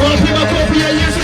Wapi makofi ya Yesu?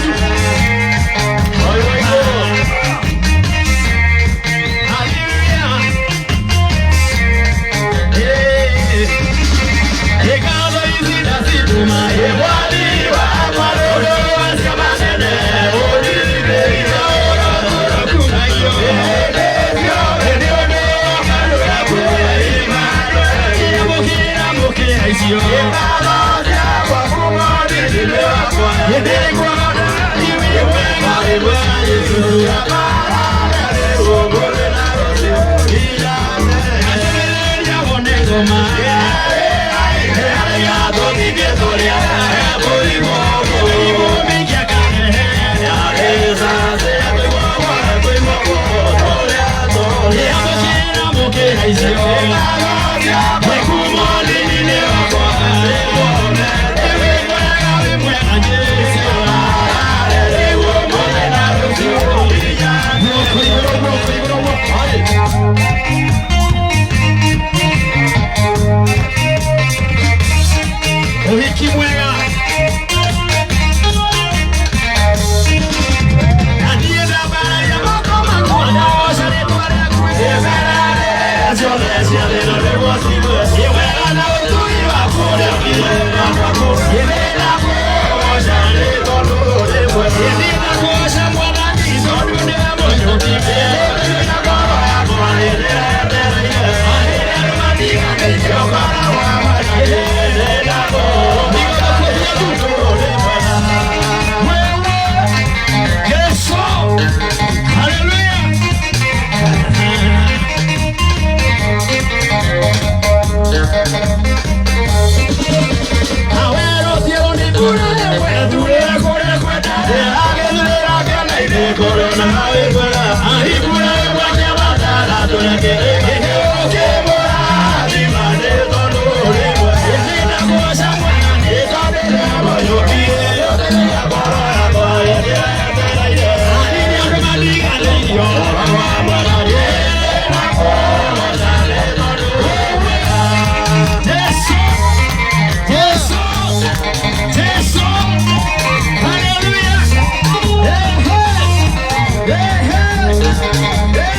Uhiki mwega Yesu, haleluya. Yesu, Yesu, Yesu, haleluya. Ehe, ehe, ehe.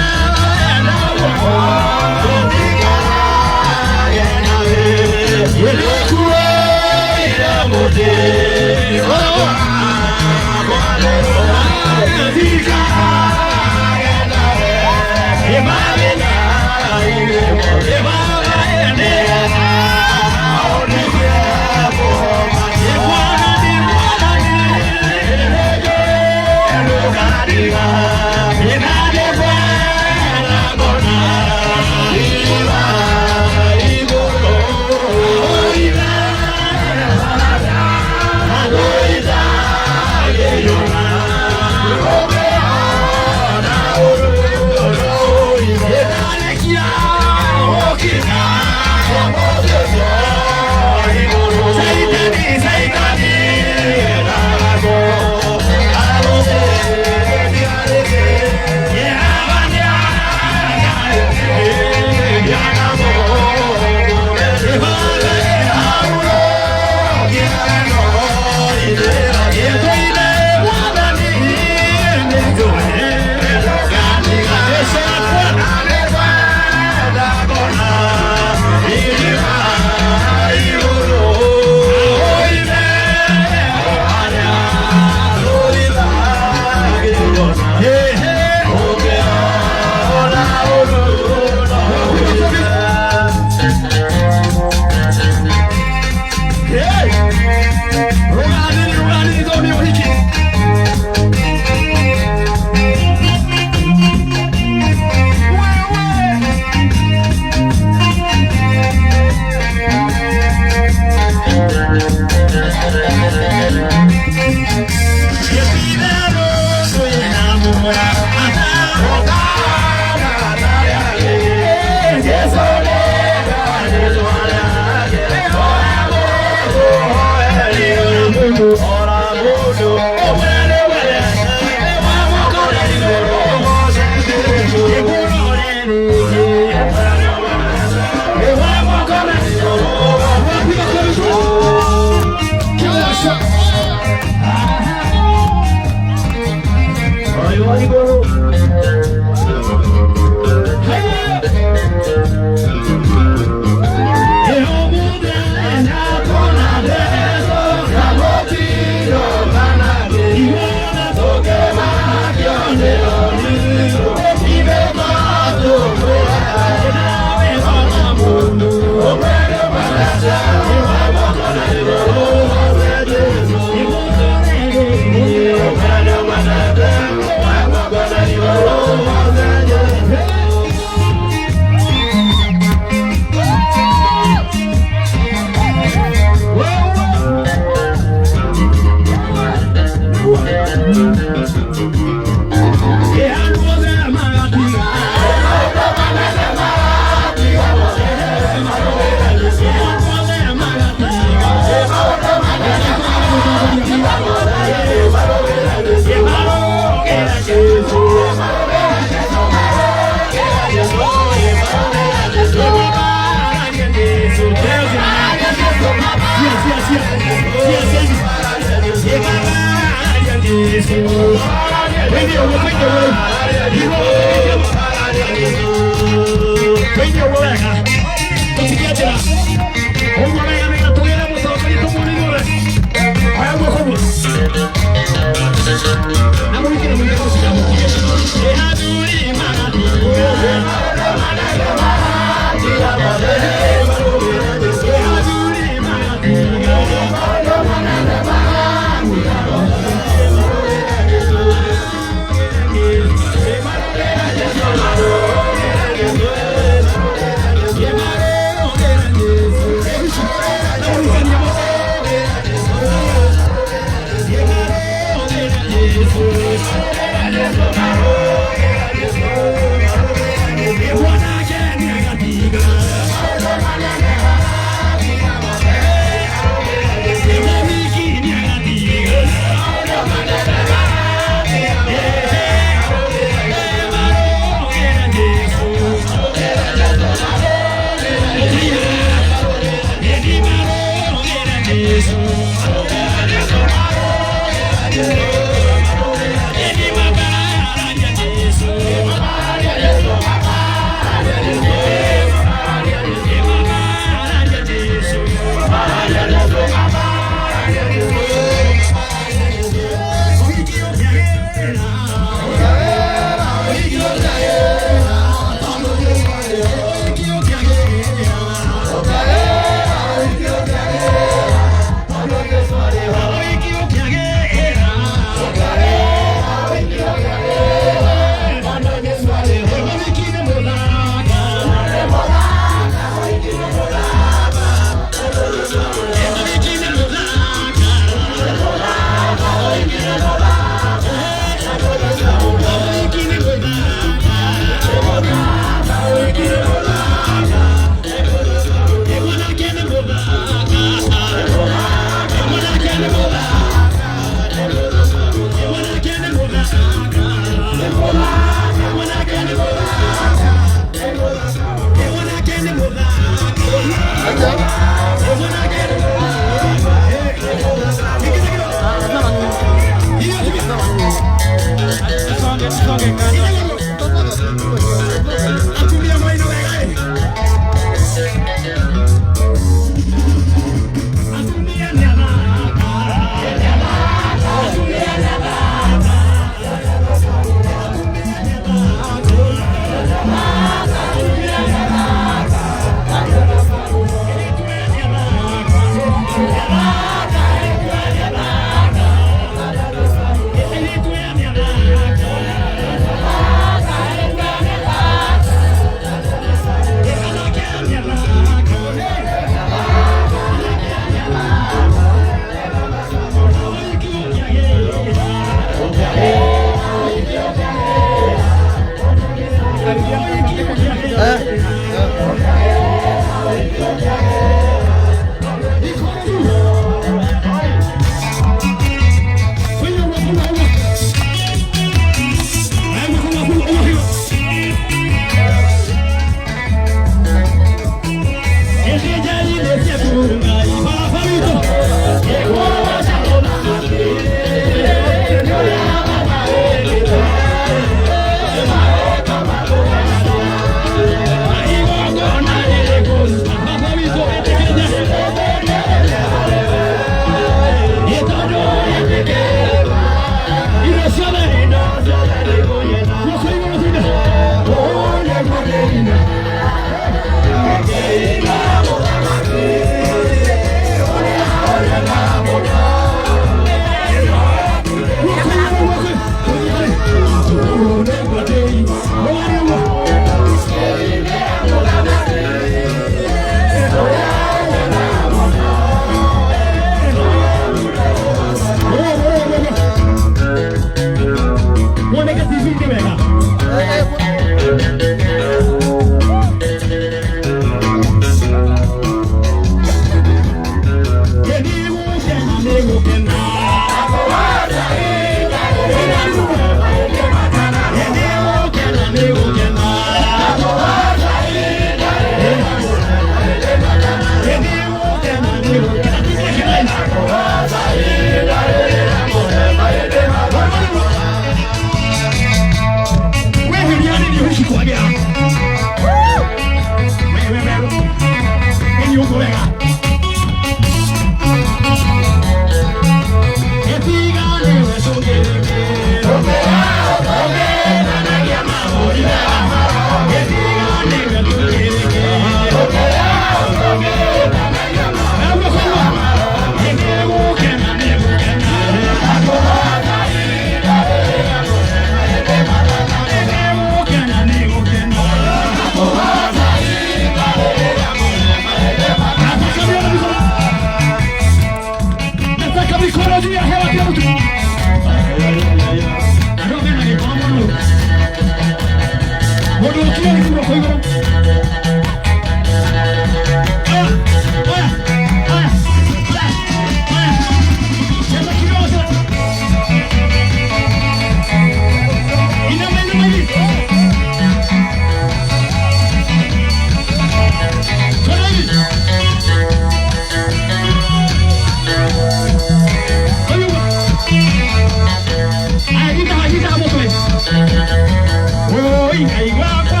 Ngai wakwa,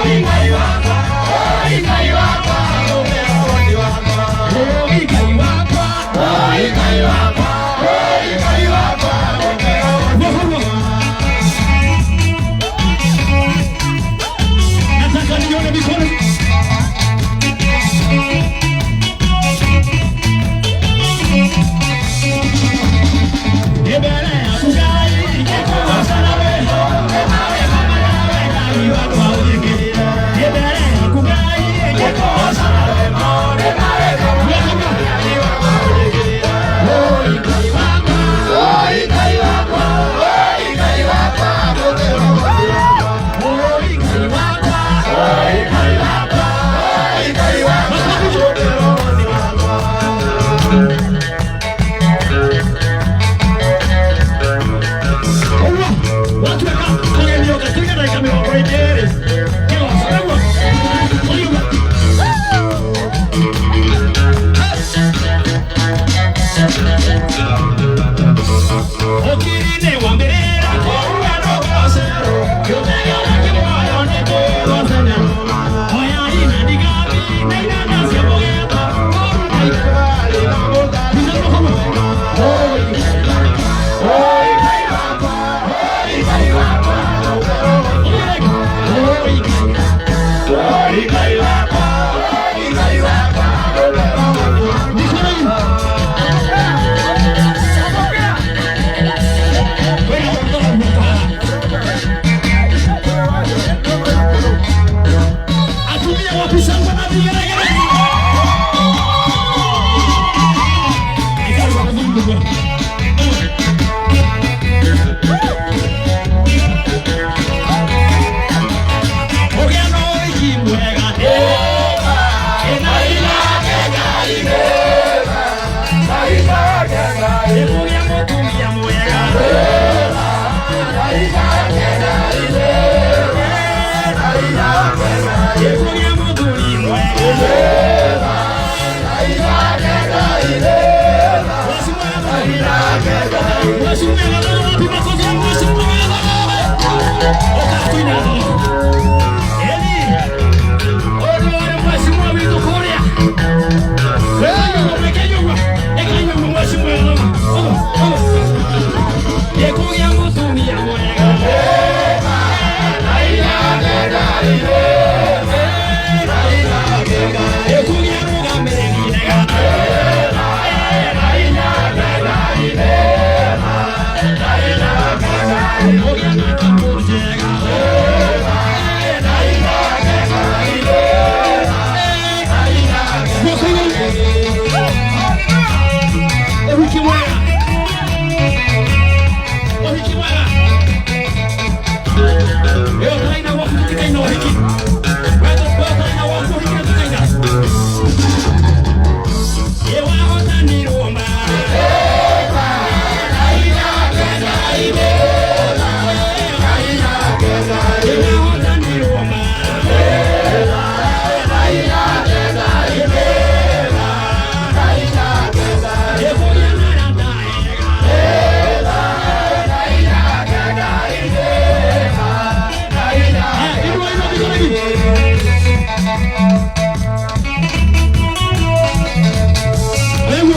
oi Ngai wakwa, oi Ngai wakwa, oi wakwa, oi Ngai wakwa, oi Ngai wakwa, oi Ngai wakwa. Nataka nione mikono.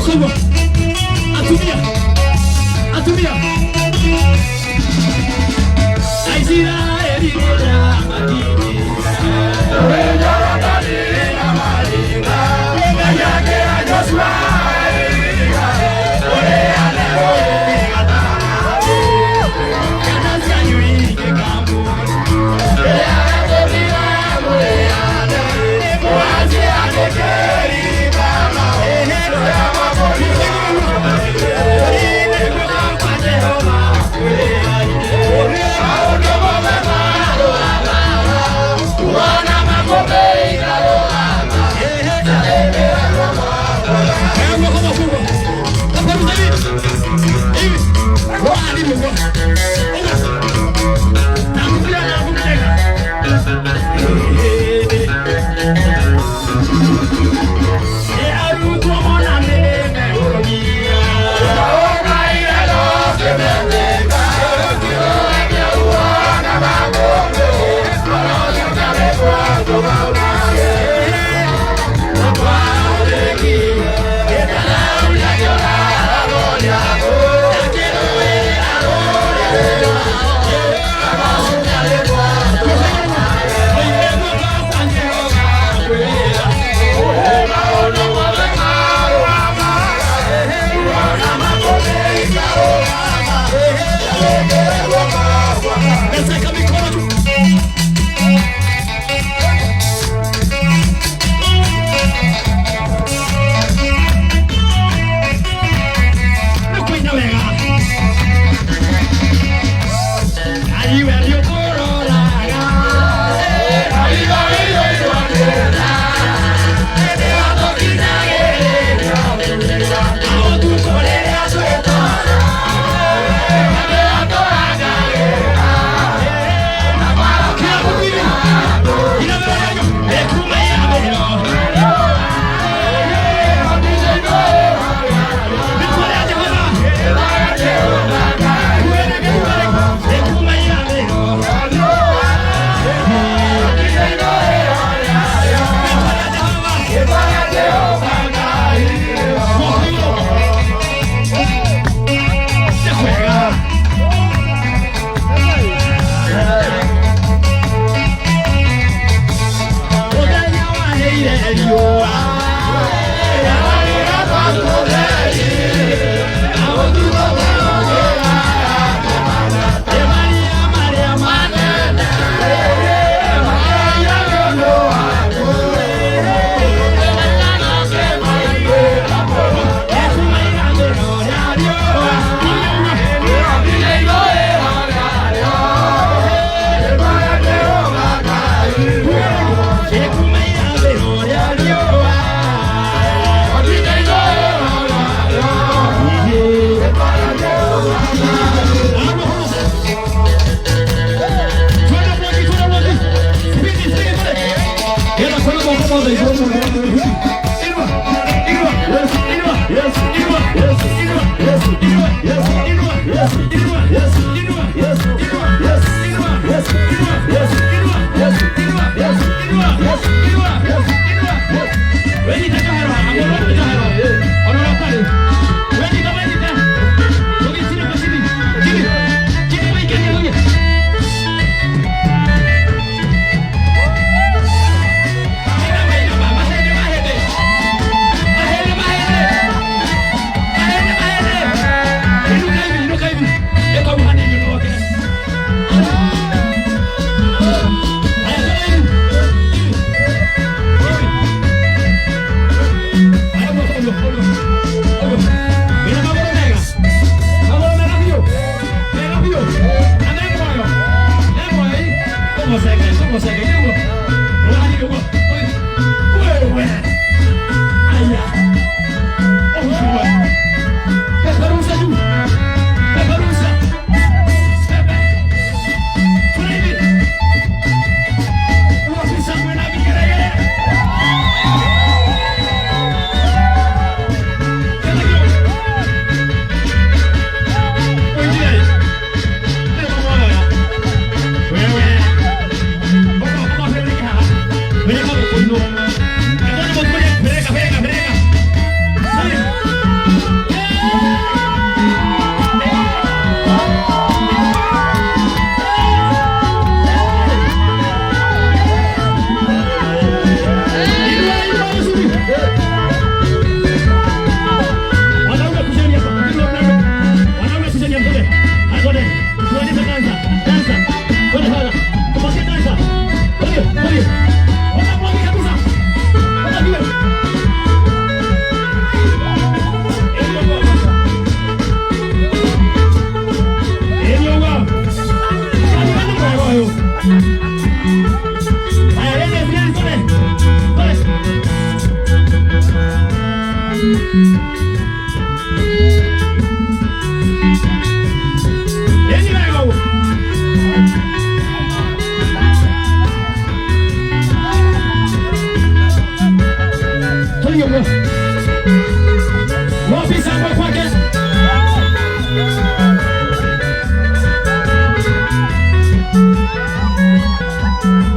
Jehova.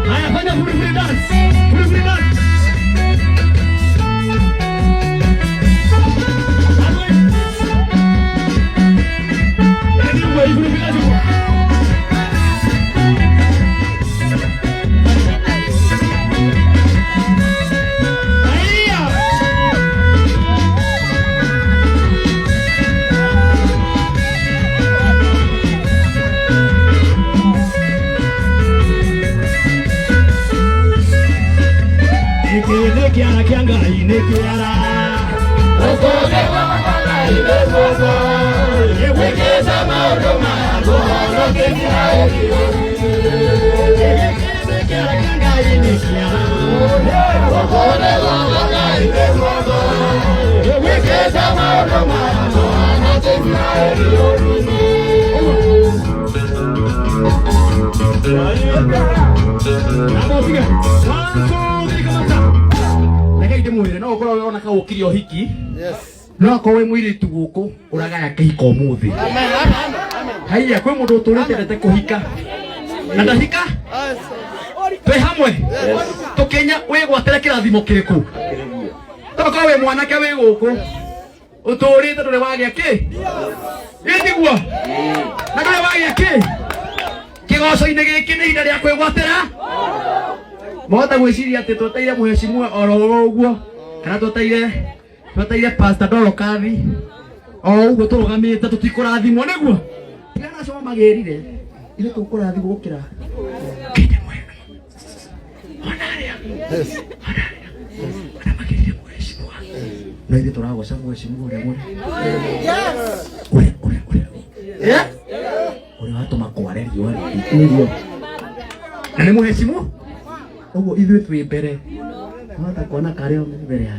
Haya, fanya free dance. Gĩkĩ nĩ kĩara kĩa Ngai, nĩ kĩara. Wĩkĩte maũndũ maya tũhonokie Isiraeli. Gĩkĩ nĩ kĩara kĩa Ngai, nĩ kĩara. Wĩkĩte maũndũ maya tũhonokie Isiraeli. Reke ndĩmwĩre no ũkorwo wona ka ũkiri ũhiki no akorwo wĩ mũirĩtu gũkũ ũragaya kĩhiko ũmũthĩ. Haiya, kwĩ mũndũ ũtũrĩte endete kũhika na ndahika. Twĩ hamwe tũkĩnya wĩgwatĩre kĩrathimo kĩrĩkũ? Tokorwo wĩ mwanake wĩ gũkũ ũtũrĩte ndũrĩ wagĩa kĩ ĩtiguo na ndũrĩ wagĩa kĩ kĩgoco-inĩ gĩkĩ nĩ ihinda rĩa kwĩgwatĩra. Mwahota gwĩciria atĩ tweteire mũhecimua oro ũguo kana tweteire Pastor Dorokathi o ũguo tũrũgamĩte tũtikũrathimwo nĩguo tigana acio magĩrire ithuĩ tũkũrathimwo gũkĩra kĩnde mwena ona arĩa ona arĩa ona magĩrire mũhecimua no ithuĩ tũragoca mũhecimua ũrĩa mũrĩ ũrĩa ũrĩa ũrĩa Eh? Ũrĩa watũma kware riũa rĩrĩ nĩguo na nĩ mũhecimu ũguo ithuĩ twĩ mbere hota kuona karĩ o mbere ya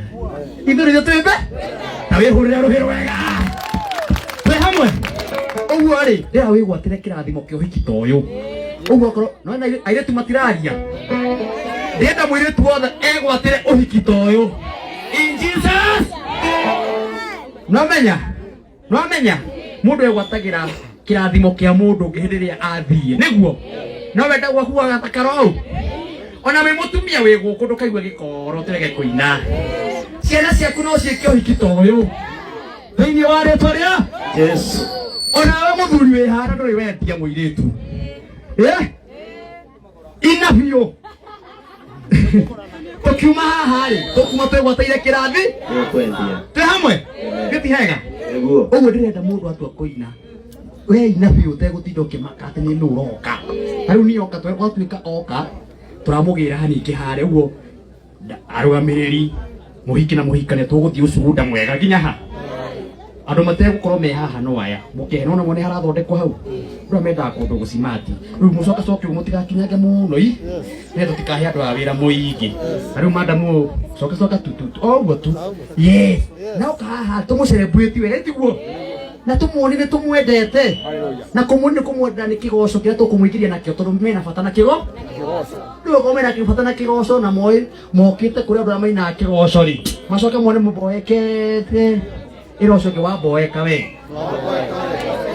ithuĩ nĩithuĩ twĩ mbere na wĩhũrĩre rũhĩ rwega twĩ hamwe ũguo rĩ ndĩra wĩgwatĩre kĩrathimo kĩa ũhiki ta ũyũ ũguo okorwo no na airĩtu matiraria ndĩrenda mũirĩtu wothe egwatĩre ũhiki ta ũyũ in Jesus. Nomenya nwamenya mundu egwatagĩra kĩrathimo kĩa mũndũ ũngĩ hĩndĩ ĩrĩa athiĩ nĩguo no wenda gwaku gagathakara ũũ ona wĩ mũtumia wĩ gũkũ ndũkaigua gĩkoro tũrege kũina. Ciana ciaku no ciĩke ũhiki ta ũyũ thĩinĩ wa rĩtwa rĩa Yesu. Onawe mũthuri wĩ haha ndũrĩ wendia mũirĩtu. Eh? Ina biũ tũkiuma haha rĩ tũkuma twĩgwatĩire kĩrathi. Nĩũkwendia. Twĩ hamwe gĩti hega. Nĩguo. Ũguo ndĩrenda mũndũ atua kũina we ina biũ ũtegũtinda ũkĩmaka atĩ nĩ nũ ũroka. Ta rĩu niĩ oka gwatuĩka oka tũramũgĩra haningĩ harĩa ũguo arũgamĩrĩri mũhiki na mũhikania tũgũthiĩ ũcugunda mwega nginya ha andũ mategũkorwo me haha no aya mũkehe nona mwone harathondekwo hau andũ aya mendaga kũndũ gũcimati rĩu mũcoke coke ũguo mũtigakinyange mũno i nĩ tũtikahe andũ aya wĩra mũingĩ na rĩu madamu coke coka tu tu tu o ũguo tu yes na ũka haha tũmũcelebrate wega tiguo na tũmuonie nĩ tũmwendete na kũmuonia nĩ kũmwenda nĩ kĩgoco kĩrĩa tũkũmũingĩria nakĩo tondũ mena bata na kĩgo rĩu okorwo mena bata na kĩgoco na moĩ mokĩte kũrĩ andũ arĩa mainaga kĩgoco rĩ macoke mone mũboekete ĩra ũcio ũngĩ wamboeka we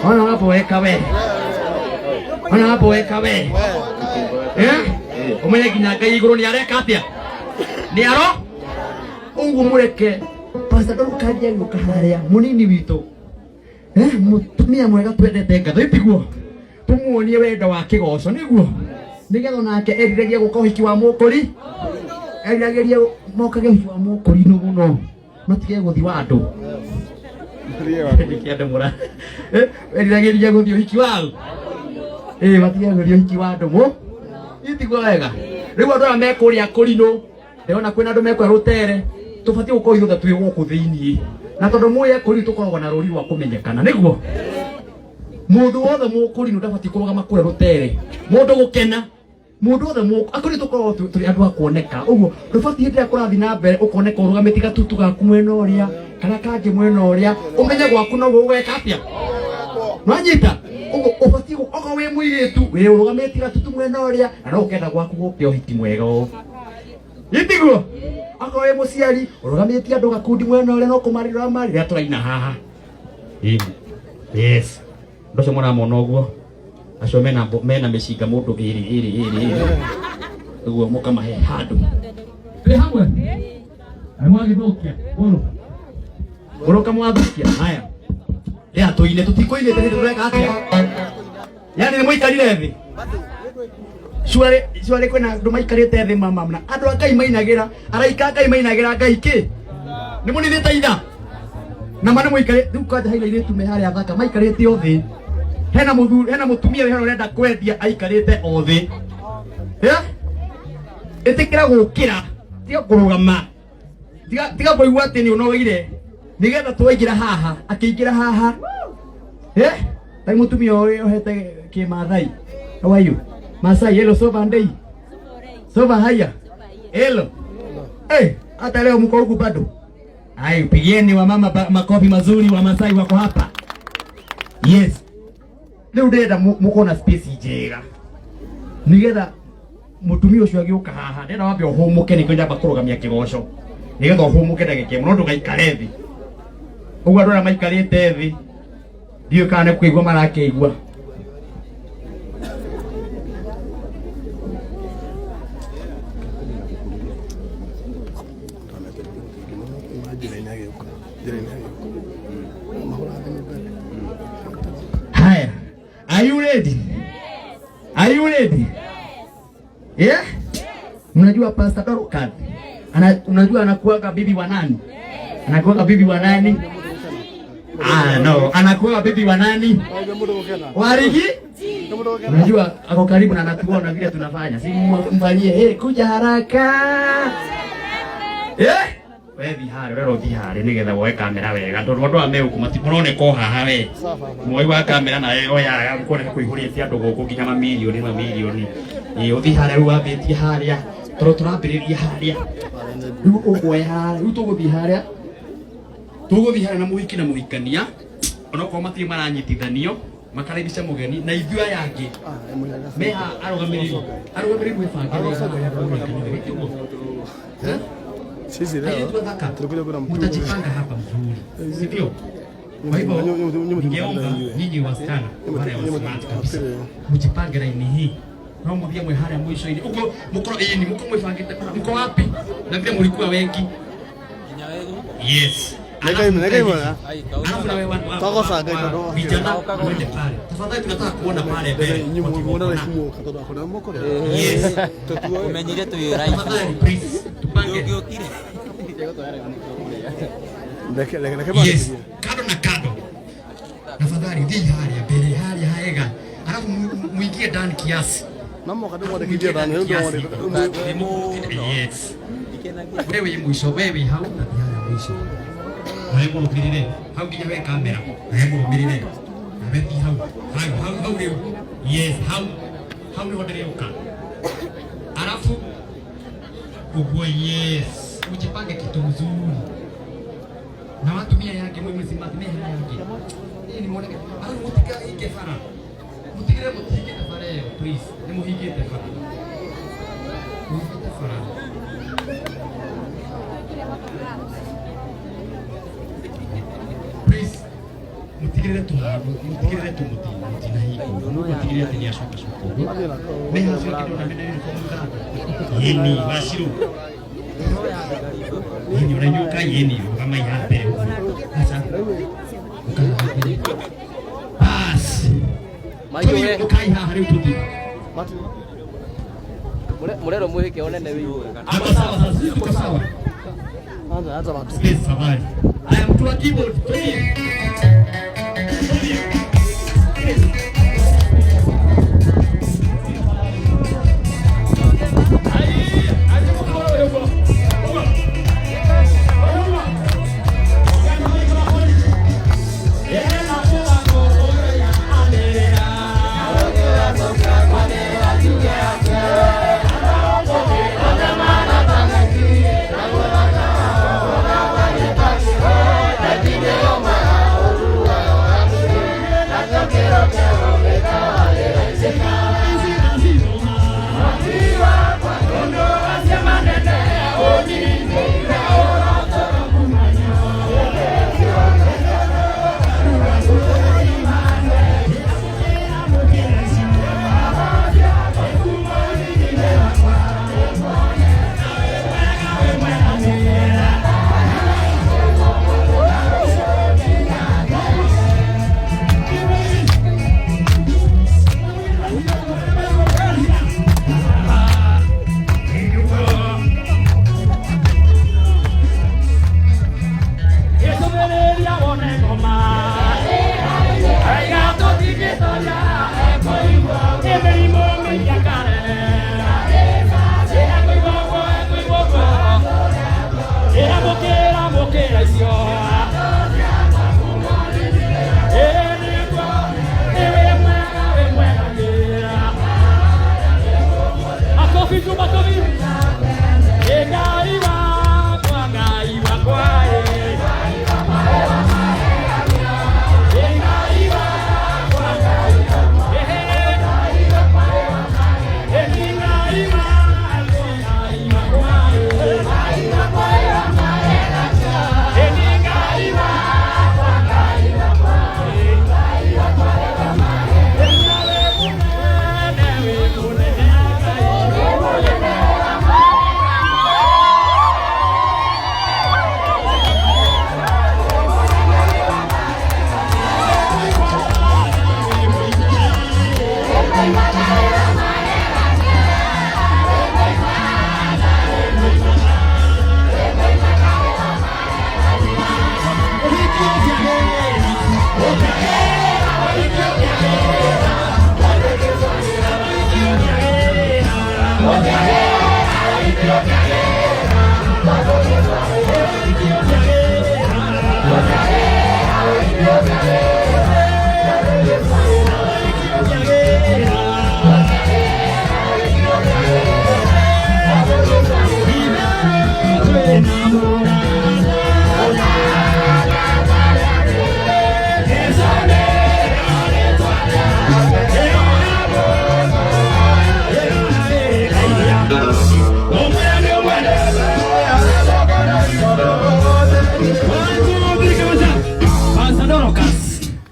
ona wamboeka we ona wamboeka we. Eh? Ũmenye nginya Ngai igũrũ nĩ areka atĩa nĩ aro ũguo mũreke Pastor Dorcas agĩũka harĩa mũnini witũ. Eh, mũtumia mwega twendete ngatho itiguo tũmuonie wendo wa kĩgoco nĩguo nĩgetha onake eriragĩria gũka ũhiki wa mũkũri eriragĩria mokage ũhiki wa mũkũri no mũno matige gũthi wa andũ. Nĩkĩ andũ mũra eriragĩria gũthiĩ ũhiki wao ĩĩ matige gũthiĩ ũhiki wa andũ mũ itiguo wega. Rĩu andũ aya me kũrĩa kũrinũ ndĩrona kwĩna andũ mekũrĩa rũtere tũbatiĩ gũkorwo ithuothe twĩ gũkũ thĩiniĩ na tondũ mũĩ kũrinũ tũkoragwo na rũri rwa kũmenyekana nĩguo mũndũ wothe mũkũrinũ ndabatiĩ kũrũgama kũrĩa rũtere mũndũ gũkena mũndũ wothe akũrinũ tũkoragwo tũrĩ andũ a kuoneka ũguo ndũbatiĩ hĩndĩ ĩrĩa kũrathiĩ na mbere ũkoneka ũrũgamĩtie gatutu gaku mwena ũrĩa kana kangĩ mwena ũrĩa ũmenye gwaku noguo ũgeka atĩa nwanyita ũguo ũbatiĩ okorwo wĩ mũirĩtu wĩ ũrũgamĩtie gatutu mwena ũrĩa na no ũkenda gwaku gũke ũhiki mwega ũũ itiguo okorwo wĩ mũciari ũrũgamĩtie andũ gakundi mwena ũrĩa no kũmarĩra ũramarĩra tũraina haha. Ĩni. Yes, andũ acio mũramona ũguo acio mena mena mĩcinga mũndũ ĩrĩ ĩrĩ ĩrĩ ĩrĩ ũguo mũkamahe handũ twĩ hamwe na mwagĩthũkia ngũrũ ngũrũ kamwathũkia haya rĩa tũine tũtikũinĩte hĩndĩ tũreka atĩa yani nĩ mũikarire thĩ cuarĩ cuarĩ kwĩna andũ maikarĩte thĩ mama na andũ a Ngai mainagĩra araika Ngai mainagĩra Ngai kĩ nĩ mũninĩte itha na ma nĩ mũikarĩ rĩu kwanja hena airĩtu me harĩa thaka maikarĩte o thĩ hena mũthuri hena mũtumia wĩ harĩa ũrenda kwendia aikarĩte o thĩ. Eh? Ĩtĩkĩra gũkĩra. Tiga kũrũgama. Tiga tiga kũigua atĩ nĩ ũnogeire. Nĩgetha twaingĩra haha, akĩingĩra haha. Eh? Tai mũtumia ũyũ ohete kĩmathai. How are you? Masai, hello, sova ndei. Sova haya. Hello. Eh, hata leo mko huku bado. Hai, pigieni wamama makofi mazuri wa Masai wako hapa. Yes. Rĩu ndĩrenda mũkorwo na space njega. Nĩgetha mũtumia ũcio agĩũka haha, ndĩrenda wambe ũhũmũke nĩkĩo ndamba kũrũgamia kĩgoco. Nĩgetha ũhũmũke ndagĩka ĩmwe, no ndũgaikare thĩ. Ũguo andũ arĩa maikarĩte thĩ, ndiũĩ kana nĩ kũigua marakĩigua. Haya. Are you ready? Are you ready? Yeah? Mnajua Pastor Dorcas? Ana, unajua anakuaga bibi wa nani? Anakuaga bibi wa nani? Ah, no, anakuaga bibi wa nani? Warigi? Unajua ako karibu na anatuona vile tunafanya. Si mfanyie, hey, kuja haraka. Eh? We thi harĩa ũrerwo ũthiĩ harĩa nĩgetha woe kamera wega tondũ andũ aya me gũkũ matironeka o haha we mwoi wa kamera nawe oyaga kuoneka kũihũrĩte andũ gũkũ nginya mamirioni mamirioni. Ĩ ũthiĩ harĩa rĩu wambĩtie harĩa tondũ tũrambĩrĩria harĩa rĩu ũkuoya harĩa rĩu tũgũthiĩ harĩa tũgũthiĩ harĩa na mũhiki na mũhikania onokorwo matirĩ maranyitithanio makaribisha mũgeni na ithuĩ aya angĩ me haha arũgamĩrĩri arũgamĩrĩri mwĩbange wega tiguo. Sisi leo Airĩtu athaka tulikuja kuna mtu mtajipanga hapa mzuri, si ndio? Kwa hivyo ningeomba nyinyi wasichana wale wa smart kabisa mjipange laini hii no muthie mwe haria mwisho-inĩ uguo mukorwo ĩni mukorwo mwĩbangĩte mko wapi na vile mulikuwa wengi. Yes. Alafu na wewe vijana mwende pale tafadhali, tunataka kuona pale mbele. Yes. Umenyire twĩ raibu. Tafadhali please tupange. Ndũngĩũkire. Yes, kando na kando. Tafadhali thiĩ harĩa mbere harĩa haega, alafu muingie ndani kiasi. Yes. Wewe wĩ mũico, wewe wĩ hau na thiĩ harĩa mũico. Nawe mũrũmĩrĩre hau nginya we kamera, nawe mũrũmĩrĩre. Nawe thiĩ hau hau hau hau rĩu. Yes, hau hau nĩho ndĩrĩũka. Alafu ũguo yes, ujipange kitu mzuri na watumia yake mwe msimame haya yake hii ni mwoneke alafu mutikahinge bara mutigire mutingite bara ĩyo please nĩ mũhingĩte bara mũhingĩte bara please mutigĩrĩre tu mutigĩrĩre tu mũtinahingwo mũtigĩrĩre atĩ nĩ acoka coka ũguo me hacio angĩ ndona mena uniform thaka yeni wacirũ yeni ũranyuka yeni rũgama haha mbere ũguo aca ũka haha mbere bas tũthiĩ ũkai haha rĩu tũthiĩ. Mũrerwo mwĩhĩke onene wĩ igũrũ. Ako sawa sasa, sisi tuko sawa. Space safari. Haya, mtu wa keyboard, tulie.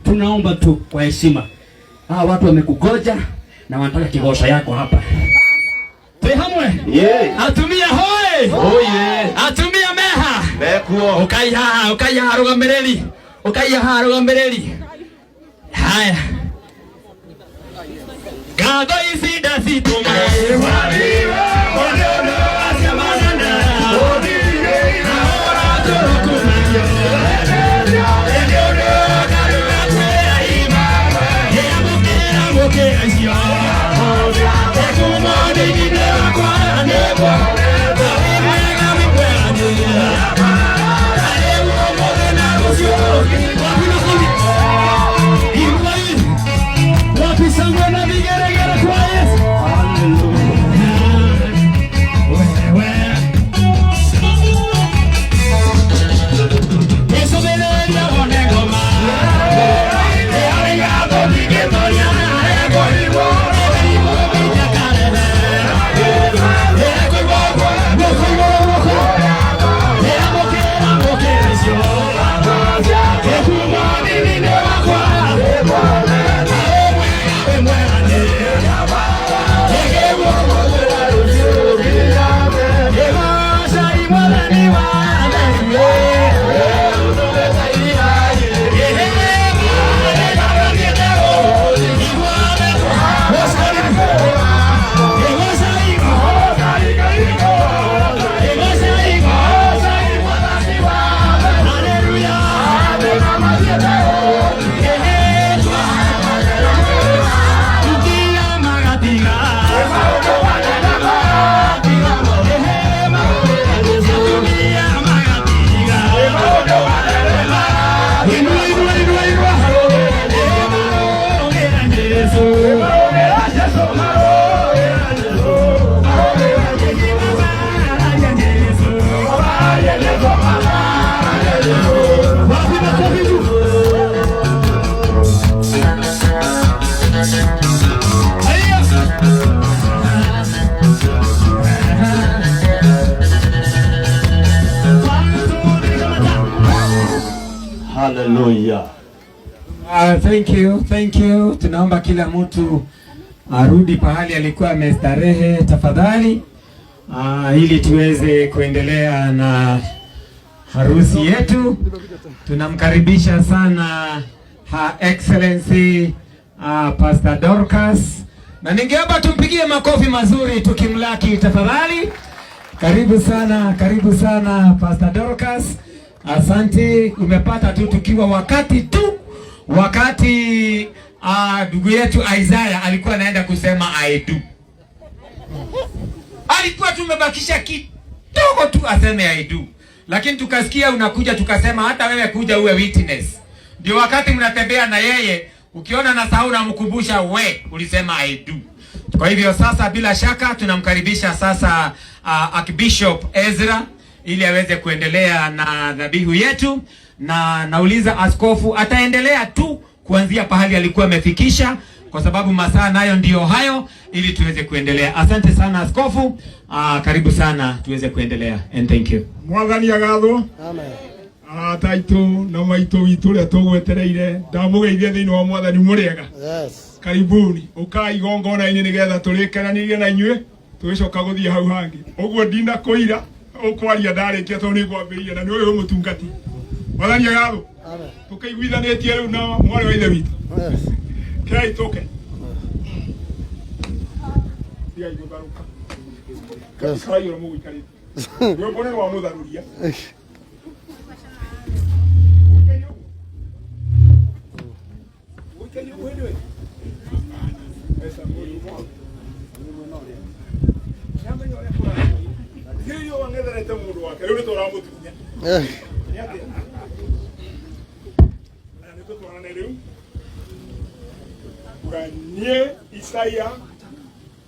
Tunaomba tu kwa heshima. Hawa watu wamekugoja na wanataka kigosha yako hapa. Twi hamwe? Yeah. Atumia hoe. Oye. Atumia meha. Mekuo. Ukai haha, ukai haha rugamiriri. Ukai haha rugamiriri. Haya. Ngatho ici ndacitũma. Hallelujah. Thank you, thank you. Tunaomba kila mtu arudi pahali alikuwa amestarehe tafadhali, ili tuweze kuendelea na harusi yetu. Tunamkaribisha sana Her Excellency Pastor Dorcas, na ningeomba tumpigie makofi mazuri tukimlaki tafadhali. Karibu sana, karibu sana Pastor Dorcas. Asante, umepata tu tukiwa wakati tu wakati ndugu yetu Isaiah alikuwa anaenda kusema I do. Alikuwa tumebakisha kidogo tu aseme I do. Lakini tukasikia unakuja, tukasema hata wewe kuja uwe witness. Ndio wakati mnatembea na yeye, ukiona na sahau unamkumbusha we ulisema I do. Kwa hivyo sasa, bila shaka tunamkaribisha sasa Archbishop Ezra ili aweze kuendelea na dhabihu yetu, na nauliza askofu ataendelea tu kuanzia pahali alikuwa amefikisha, kwa sababu masaa nayo ndiyo hayo, ili tuweze kuendelea. Asante sana askofu, karibu sana tuweze kuendelea and thank you. Mwathani agathwo. Arata aitũ na maitũ witũ ũrĩa tũgwetereire, ndamũgeithia thĩinĩ wa Mwathani. Mũrĩega? Karibuni, ũkai igongona-inĩ nĩgetha tũrĩkenanĩrie na inyuĩ, tũgĩcoka gũthiĩ hau hangĩ. Ũguo ndinakũira ũkwaria ndarĩkia, tondũ nĩ ngwambĩrĩria na nĩ ũyũ mũtungati. Mwathani agathwo. Tũkĩiguithanĩtie rĩu na mwarĩ wa ithe witũ, kei tũke tigai gũtharũka karai ũrĩa mũgũikarĩte rwĩmbo nĩ rwa mũtharũria. Ũikaire ũguo hĩndĩ ĩyo? Mbeca mũrĩ ũmwe. Nĩamenya ũrĩa kũrathiĩ. Tigĩrĩria wang'etherete mũndũ wake, rĩu nĩ tũramũtunya. Nĩ atĩa? Aya, nĩ tũtwarane rĩu. Uga niĩ Isaia,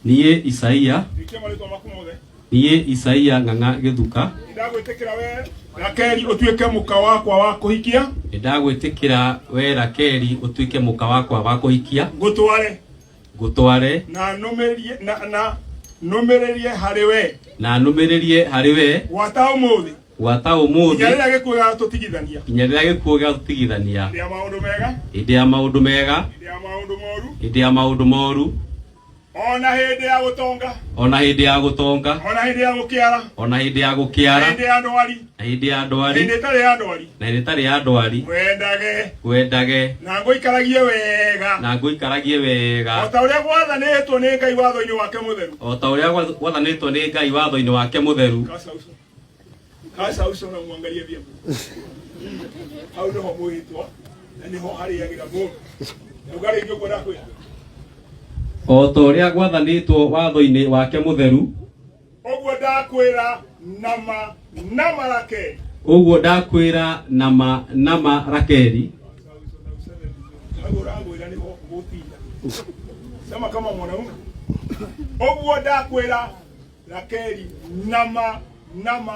Niĩ Isaia, rikia marĩtwa maku mothe. Niĩ Isaia Ng'ang'a Gĩthuka, Nĩndagwĩtĩkĩra we Rakeli ũtuĩke mũka wakwa wa kũhikia, nĩndagwĩtĩkĩra we Rakeli ũtuĩke mũka wakwa wa kũhikia, ngũtware ngũtware na nũmĩrie na nũmĩrĩrie harĩ we na nũmĩrĩrie harĩ we gwata ũmũthĩ gwata nginya ũmũthĩ rĩrĩa gĩkuũ gĩgatũtigithania. Nginya rĩrĩa gĩkuũ gĩgatũtigithania. Hĩndĩ ya maũndũ mega, hĩndĩ ya maũndũ mega, hĩndĩ ya maũndũ moru, hĩndĩ ya maũndũ moru, ona hĩndĩ ya gũtonga, ona hĩndĩ ya gũtonga, ona hĩndĩ ya gũkĩara, ona hĩndĩ ya na gũkĩara, hĩndĩ ya ndwari, na hĩndĩ ya ndwari, hĩndĩ ĩtarĩ ya ndwari, na hĩndĩ ĩtarĩ ya ndwari, wendage wendage na ngũikaragie wega na ngũikaragie o wega ta ũrĩa gwathanĩtwo nĩ Ngai watho-inĩ wake mũtheru. O ta ũrĩa gwathanĩtwo nĩ Ngai watho-inĩ wake mũtheru. Kasa uso, kasa uso na muangalie vyema. Hau nĩho mwĩhĩtwa na nĩho harĩagĩra mũndũ. Uga rĩngĩ ũguo ndakwĩra. O ta ũrĩa gwathanĩtwo watho-inĩ wake mũtheru. Ũguo ndakwĩra nama nama, Rakeli. Ũguo ndakwĩra nama nama, Rakeli. Hau ũragwĩra nĩho gũtinda. Sema kama mwanaume. Ũguo ndakwĩra Rakeli nama nama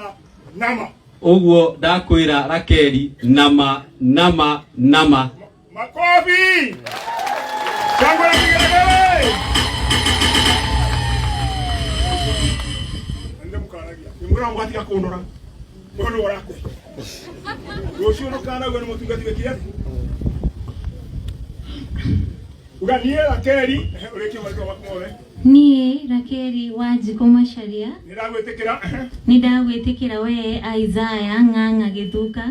nama. Ũguo ndakwĩra Rakeli nama nama nama. Makofi! Shangwe na vigelegele! Ndio mukaragia. Nimura mugatiga kundora. Ũyũ nĩwe ũrakũhe. Rũciũ ndũkanauge nĩ mũtungati wĩkire atĩa? Uga niĩ Rakeli, ehe, ũrĩkie marĩtwa maku mothe. Niĩ Rakeli Wanjikũ Macharia, Nĩ ndagwĩtĩkĩra, ehe, nĩ ndagwĩtĩkĩra we Isaya Ng'ang'a Gĩthuka,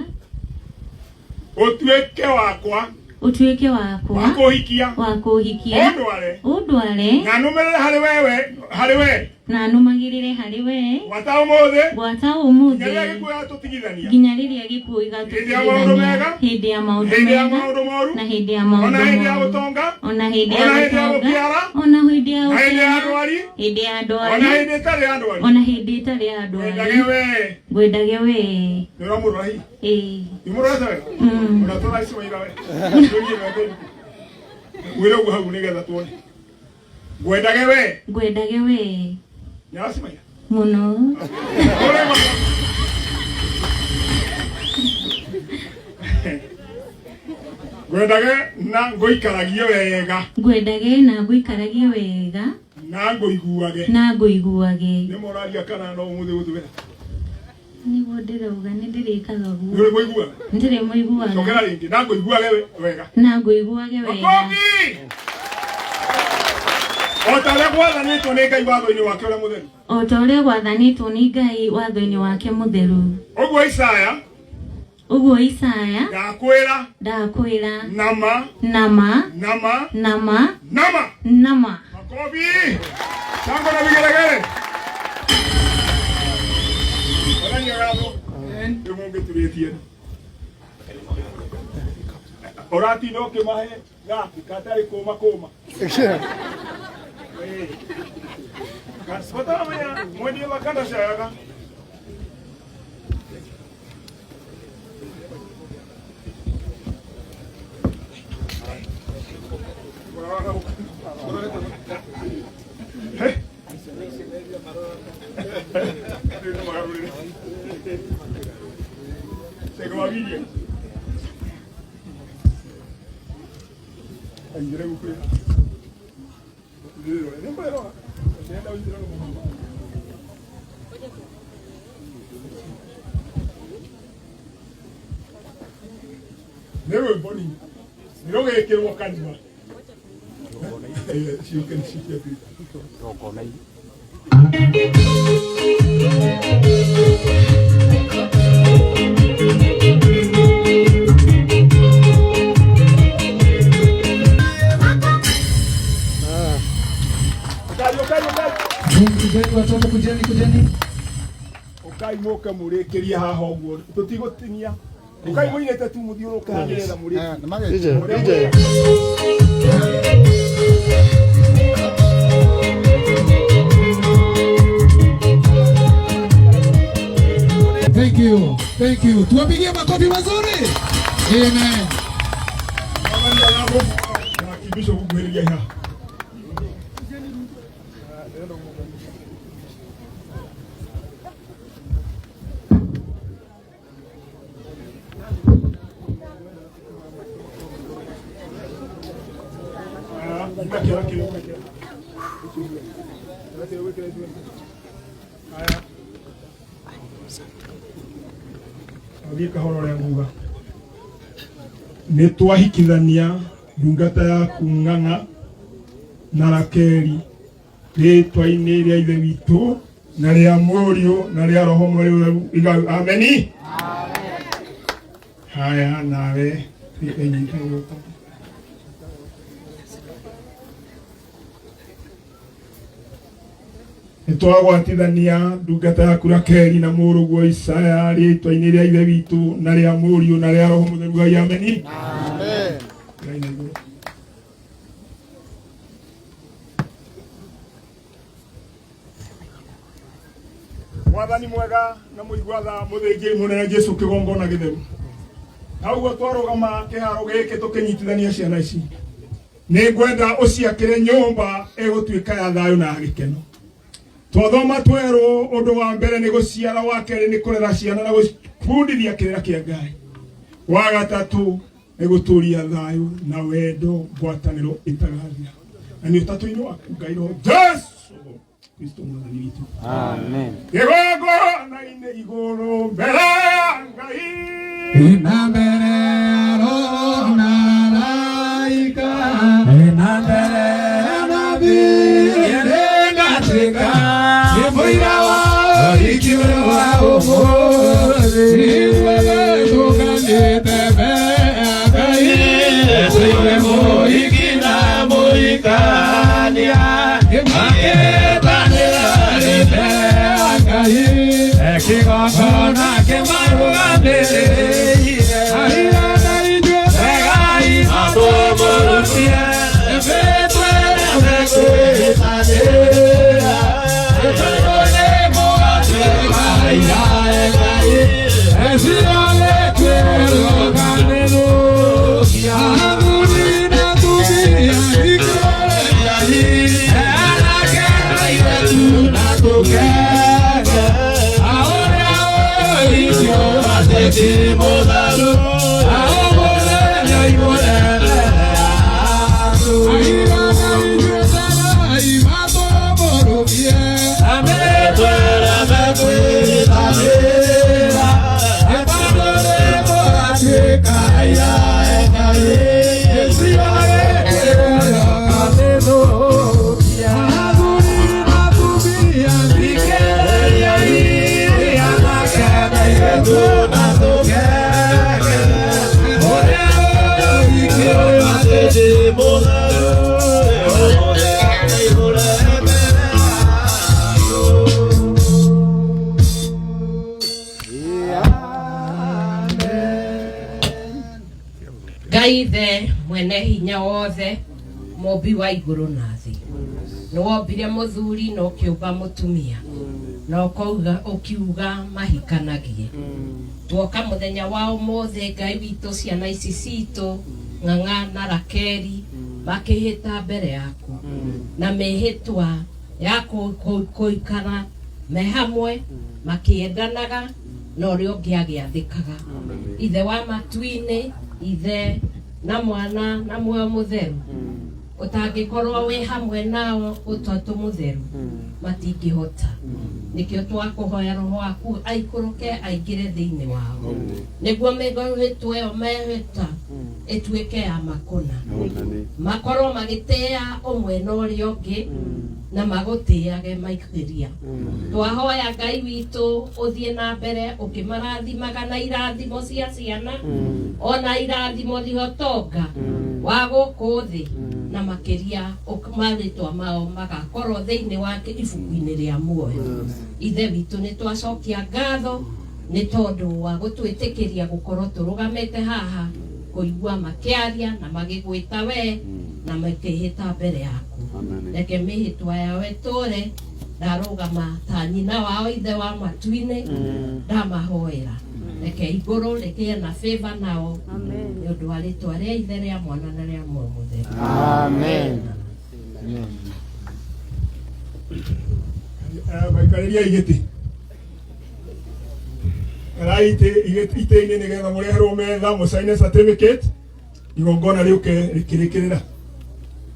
ũtuĩke wakwa ũtuĩke wakwa wa kũhikia, wa kũhikia, ũndware ũndware na nũmĩrĩre harĩ wewe harĩ we na nũmagĩrĩre harĩ we gwata ũmũthĩ gwata nginya ũmũthĩ rĩrĩa gĩkuũ gĩgatũtigithania. Nginya rĩrĩa gĩkuũ Hĩndĩ ya maũndũ gĩgatũtigithania. Mega, hĩndĩ ya maũndũ hĩndĩ ya mega, maũndũ moru, na hĩndĩ ya maũndũ ona hĩndĩ ya moru, gũtonga, ona hĩndĩ ya ona hĩndĩ ya gũtonga, gũkĩara, ona hĩndĩ ya na hĩndĩ ya gũkĩara, ndwari, hĩndĩ ya ona ndwari, hĩndĩ ĩtarĩ ya ndwari, ona hĩndĩ ĩtarĩ ya ndwari, wendage we. Ngwendage we. Nĩ ũramũrora hihi? Ĩĩ. Nĩ mũrorete wega? Mm. Ona tũraici waira we Ndũrie wega. Wĩre ũguo hau nĩgetha tuone. Ngwendage we. Ngwendage we. Nĩ aracimaira. Mũno. Ũrĩ ngwendage na ngũikaragie wega Ngwendage na ngũikaragie wega na ngũiguage. Na ngũiguage. Nĩ mũraria kana no ũmũthĩ gũtwĩra? Nĩguo ndĩrauga, nĩ ndĩrĩkaga Nĩ guo. ũrĩ mũiguaga? Nĩ ndĩrĩmũiguaga. Cokera rĩngĩ, na ngũiguage wega. Na ngũiguage wega. Makofi! O ta ũrĩa gwathanĩtwo nĩ Ngai watho-inĩ wake ũrĩa mũtheru. O ta ũrĩa gwathanĩtwo nĩ Ngai watho-inĩ wake mũtheru. Ũguo Isaya Ũguo Isaya ndakwĩra ndakwĩra nama nama nama nama nama. Nama. Makofi! Shangwe na vigelegele. Onania gatho. Nĩ mũngĩturĩtie. Ũratinda ũkĩmahe gaki gatarĩ kũma kũma. Bataramenya mwendia wa kanda cayaga. Segowagirie. Aingĩre gũkũ. Ndĩrore, nĩ ngwĩrora. Ndĩrenda ũingĩre gũkũ. Nĩ rwĩmbo ni nĩ rũgĩkĩrwo kanua. Ciũke nĩ ciũke. Ũkai, ũkai, ũkai. Kujeni watoto, kujeni, kujeni. Ũkai mũke mũrĩkĩrie haha ũguo tũtigũtinia. Ũkai mũinĩte tu mũthiũrũrũke haha nĩgetha mũrĩkie. Thank you, thank you. Tuwapigie makofi mazuri. Amen. Mwathani aragũ- na Archbishop gũkuhĩrĩria haha. Thiĩ kahora ũrĩa nguga nĩ twahikithania ndungata yaku Ng'ang'a na Rakeli rĩtwa-inĩ rĩa Ithe witũ na rĩa Mũriũ na rĩa Roho Mũtheru igau ameni. Haya, nawe ĩnyite guoko. Nĩ twagwatithania ndungata yaku Rakeli na mũrũguo Isaya rĩtwa-inĩ rĩa Ithe witũ na rĩa Mũriũ na rĩa Roho Mũtheru Ngai ameni. Ngai na igũrũ. Mwathani mwega na mũigua tha mũthĩnjĩri mũnene Jesu kĩgongona gĩtheru na ũguo twarũgama kĩharo gĩkĩ tũkĩnyitithania ciana ici nĩ ngwenda ũciakĩre nyũmba ĩgũtuĩka ya thayũ na ya gĩkeno. Twathoma twerwo ũndũ wa mbere nĩ gũciara, wa kerĩ nĩ kũrera ciana na gũbundithia kĩrĩra kĩa Ngai, wa gatatũ nĩ gũtũria thayũ na wendo ngwatanĩro ĩtagathira na nĩ ũtatũ-inĩ waku Ngai Roho Jesu Kristo mwathani witũ. Amen. Kĩgongona-inĩ igũrũ mbere ya Ngai Na mbere ya Roho na malaika, na mbere ya nabii nĩngatuĩka nĩ mũira wa ũhiki ũyũ wa ũmũthĩ. Ithuothe tũnganĩte mbere ya Ngai, tũigue mũhiki na mũhikania makĩĩtanĩra rĩ mbere ya Ngai, kĩgongona kĩmarũgamĩrĩire. Aira na ithuĩ Ngai matũmũrũtie, mĩtwĩre kwĩtanĩra. Tondũ nĩ mũgatuĩka aira a Ngai, ciarĩtwĩrũgamĩrũkia. Athuri na atumia thikĩrĩriai, anake na airĩtu na tũkenge. Aũrĩa ũhiki ũrĩa ti mũtheru, aũmũthenya imũnene yaku. Aira na ithuĩ Ngai matũmũrũmie, amĩtwĩre mekwĩtanĩra. Tondũ nĩ mũgatuĩka aira a Ngai, ciarĩtwĩrũgamĩrũkia. Athuri na atumia thikĩrĩriai, anake na airĩtu na tũkenge. Ũrĩa ũhiki ũyũ atĩ ti mũtheru, ũmũthenya igũrũ mbere yaku. Ngai ithe mwene hinya wothe mũmbi wa igũrũ na thĩ nĩ wombire mũthuri na ũkĩũmba mũtumia na ũkauga ũkiuga mahikanagie. Tuoka mũthenya wa ũmũthĩ Ngai witũ ciana ici citũ Ng'ang'a na Rakeli makĩhĩta mbere yaku na mĩhĩtwa Ya kũikara me hamwe makĩendanaga na ũrĩa ũngĩ agĩathĩkaga. Ithe wa matu-inĩ, ithe na mwana na muoyo mũtheru, ũtangĩkorwo wĩ hamwe nao ũtatũ mũtheru, matingĩhota. Nĩkĩo twakũhoya roho waku aikũrũke aingĩre thĩinĩ wao, nĩguo mĩhĩtwa ĩyo mehĩta ĩtuĩke ya makũna, makorwo magĩtĩĩa ũmwe na ũrĩa ũngĩ na magũtĩage makĩria. Twahoya Ngai witũ ũthiĩ na mbere ũkĩmarathimaga na irathimo cia ciana ona irathimo cia ũtonga wa gũkũ thĩ, na makĩria marĩtwa mao magakorwo thĩinĩ wa ibuku-inĩ rĩa muoyo. Ithe witũ, nĩ twacokia ngatho nĩ tondũ wa gũtwĩtĩkĩria gũkorwo tũrũgamĩte haha kũigua makĩaria na magĩgwĩta we na makĩhĩta mbere yaku. Reke mĩhĩtwa yao ĩtũre. Ndarũgama ta nyina wao, ithe wa matu-inĩ, ndamahoera reke igũrũ rĩgĩe na favor nao, nĩ ũndũ wa rĩtwa rĩa ithe, rĩa mwana na rĩa muoyo mũtheru. Amen. Maikarĩria igĩtĩ, karai itĩ-inĩ nĩgetha mũreherwo metha mũcaine certificate, igongona rĩũke rĩkĩrĩkĩrĩra.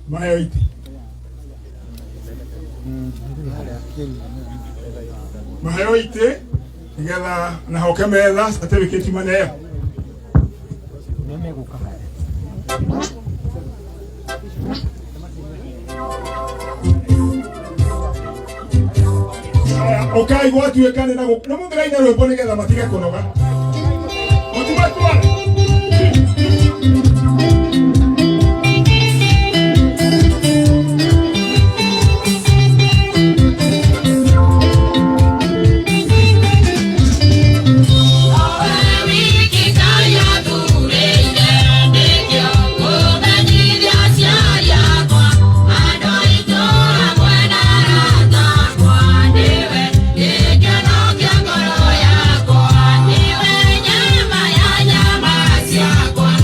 Maheo itĩ. Maheo itĩ nĩgetha na hoke metha certificate maneo. Aya, ũkai gwatuĩka nĩ na mũngĩraina rwĩmbo nĩgetha matige kũnoga. Mũtimatware. Nyama ya nyama ciakwa.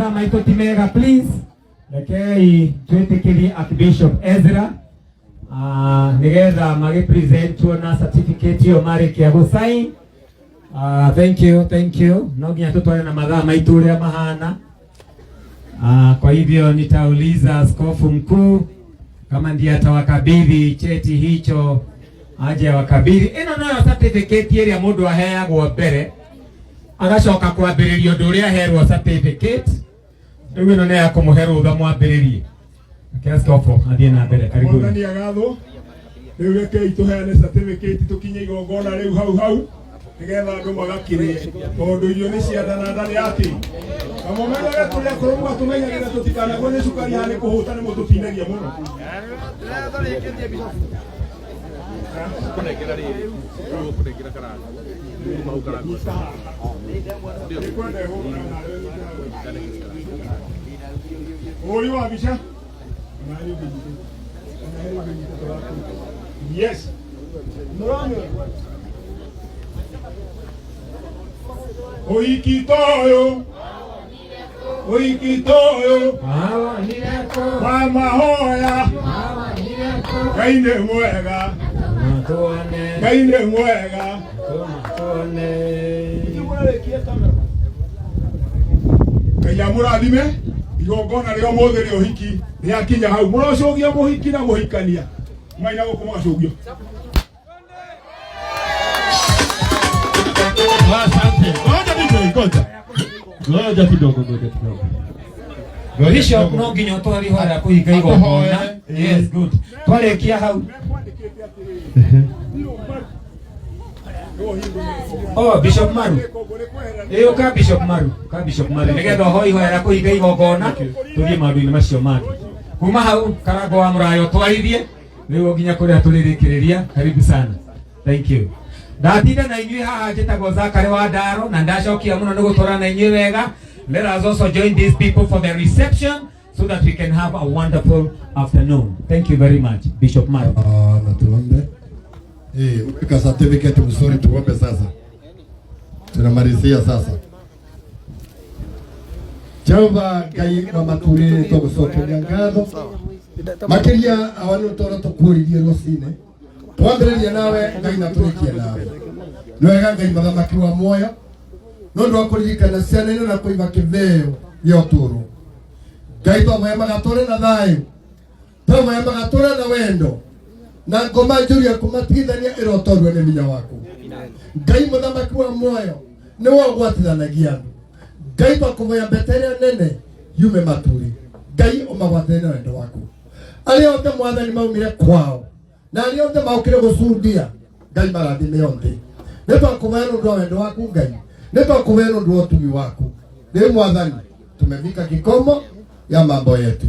Mathaa maitũ ti mega, please rekei twĩtĩkĩrie Archbishop Ezra nigetha magĩpresentwo na certificate ĩyo marĩkia gũsign. Thank you, thank you. No nginya tutware na mathaa maitũ ũrĩa mahana. Kwa hivyo nitauliza askofu mkuu kama ndiye atawakabidhi cheti hicho aje awakabidhi. Ĩno noyo certificate ĩrĩa mũndũ aheagwo mbere agacoka kwambĩrĩria ũndũ ũrĩa aherwo certificate. Rĩu ĩno nĩ ya kũmũhe rũtha mwambĩrĩrie. Reke askofu athiĩ na mbere. Karibuni. Mwathani agathwo. Rĩu rekei tũheane certificate tũkinye igongona rĩu hau hau nĩgetha andũ magakĩrĩe tondũ irio nĩ cia nda na nda nĩ yakĩ na mũmenyage tũrĩa akũrũ mũgatũmenyagĩra tũtikanagwe nĩ cukari haha nĩ kũhũta nĩ mũtũtinagia mũno. Ũhũri wa mbica. Yes. Ũhiki toyo. Ũhiki toyo. Wa mahoya. Ngai nĩ mwega. Ngai nĩ mwega. Ngai amũrathime igongona rĩa ũmũthĩ rĩa ũhiki rĩakinya hau mũrocũgia mũhiki na mũhikania maina gũkũ mũgacũgio. Asante. Ngoja DJ, ngoja. Ngoja kidogo, ngoja kidogo. Ngoja Bishop kidogo. no nginya ũtware ihoya rĩa kũhinga igongona. Yes, good. Twarĩkia hau. Oh, Bishop Maru. Ĩĩ ũka Bishop Maru, ũka Bishop Maru. Nĩgetha ũhoe ihoya rĩa kũhinga igongona tũthiĩ maũndũ-inĩ macio mangĩ. Kuma hau Karango wa Mũrayo twarithie rĩu nginya kũrĩa tũrĩrĩkĩrĩria. Karibu sana. Thank you. Ndatinda na inyuĩ haha njĩtagwo Zakari wa Ndaro na ndacokia mũno nĩ gũtwarana na inyuĩ wega. Let us also join these people for the reception so that we can have a wonderful afternoon. Thank you very much, Bishop Maru. Na tuombe. Weka certificate mzuri tuombe sasa. Tunamalizia sasa. Jehova Ngai wa maturi tũgũcokeria ngatho makiria awa nĩ ũtũra tũkuũririe rũcinĩ twambĩrĩria nawe Ngai na tũrĩkie nawe nĩ wega Ngai mũthamaki wa muoyo nĩ ũndũ wa kũririkana ciana ino na kũiga kĩtheo gĩa ũtũũro Ngai twahoya magatũre na thayũ twahoya magatũre na wendo na ngoma njũru ya kũmatigithania ĩrotorwo nĩ hinya waku Ngai mũthamaki wa muoyo nĩwe ũgwatithanagia andũ Ngai twakũhoya mbete ĩrĩa nene yume maturi Ngai ũmagwatithanie na wendo waku arĩa othe mwathani maumire kwao na arĩa othe maokire gũcundia Ngai marathime othe nĩ twakũhoya nĩ ũndũ wa wendo waku Ngai nĩ twakũhoya nĩ ũndũ wa ũtugi waku rĩu mwathani tumefika kikomo ya mambo yetu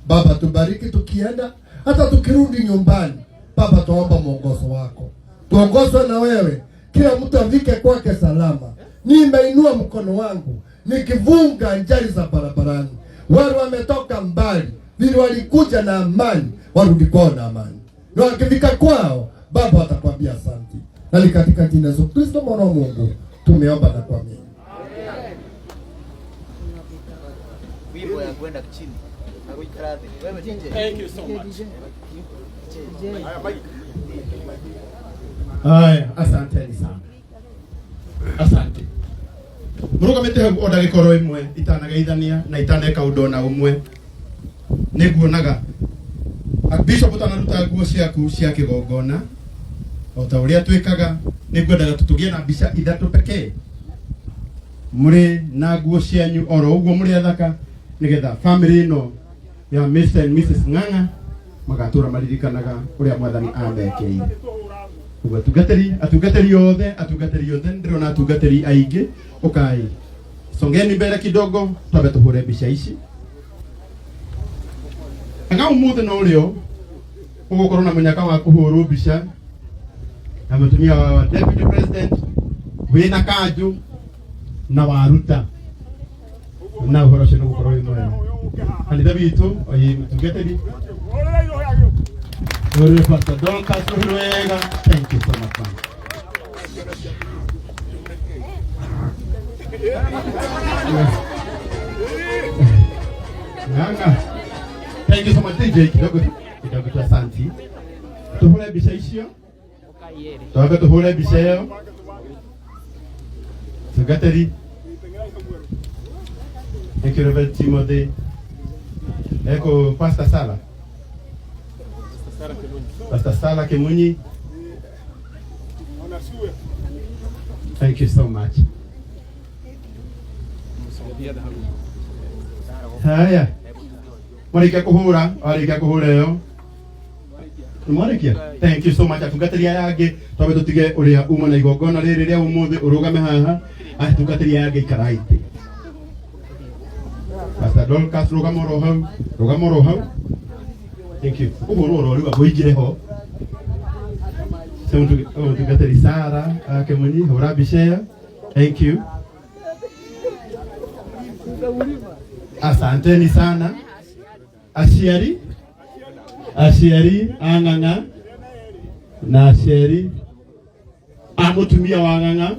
Baba tubariki tukienda hata tukirudi nyumbani Baba tuomba mwongozo wako tuongozwe na wewe kila mtu afike kwake salama. Nimeinua mkono wangu nikivunga njari za barabarani. Wale wametoka mbali, vile walikuja na amani, warudi kwao na amani, na wakifika kwao Baba watakwambia asante. Na ni katika jina la Yesu Kristo mwana wa Mungu tumeomba na kuamini. Wimbo ya kwenda chini. Wewe DJ. Thank you so much. Haya, asanteni sana. Asante. Mũrũgamĩte hau o ndagĩka oro ĩmwe itanageithania na itaneka ũndũ ona ũmwe nĩnguonaga Bishop ũtanaruta nguo ciaku cia kĩgongona o ta ũrĩa twĩkaga nĩngwendaga tũtũgĩe na mbica ithatũ pekee mũrĩ na nguo cianyu oro ũguo mũrĩ athaka nĩgetha family ĩno ya Mr and Mrs Ng'ang'a magatũra maririkanaga ũrĩa mwathani amekĩire. Ũguo atungatĩri othe, atungatĩri othe, ndĩrona atungatĩri aingĩ, ũkai songeni mbere kidogo twambe tũhũre mbica ici. Anga ũmũthĩ no rĩo ũgũkorwo na mũnyaka wa kũhũrwo mbica na mũtumia wa deputy president wĩna kanjũ na waruta na ũhoro ũcio nĩ gũkorwo wĩ mwega. Kanitha witũ oye mũtungatĩri Ore Pastor Dorcas wega. Thank you so much, man. Ng'ang'a. Thank you so much DJ kidogo tu. Kidogo tu asanti. Tuhũre mbica icio. Twambe tuhũre mbica ĩyo. Tungatĩri. Thank you Reverend Timothy. Eko Pastor Sala. Pastor Sala Kimunyi. Thank you so much. Haya. Mwarikia kuhura, warikia kuhura ĩyo. Mwarikia. Thank you so much atungatĩri aya angĩ twambe tũtige ũrĩa uma na igongona rĩrĩ rĩa ũmũthĩ ũrũgame haha. Atungatĩri aya angĩ ikarai thĩ. Pastor Dorcas rũgama oro hau, rũgama oro hau. Thank you. Ũguo oro rĩu ngũingĩre ho. Mũtungatĩri Sara Kĩmunyi hũra mbica ĩyo. Thank you. Asanteni sana aciari aciari a ng'ang'a na aciari a mũtumia wa ng'ang'a.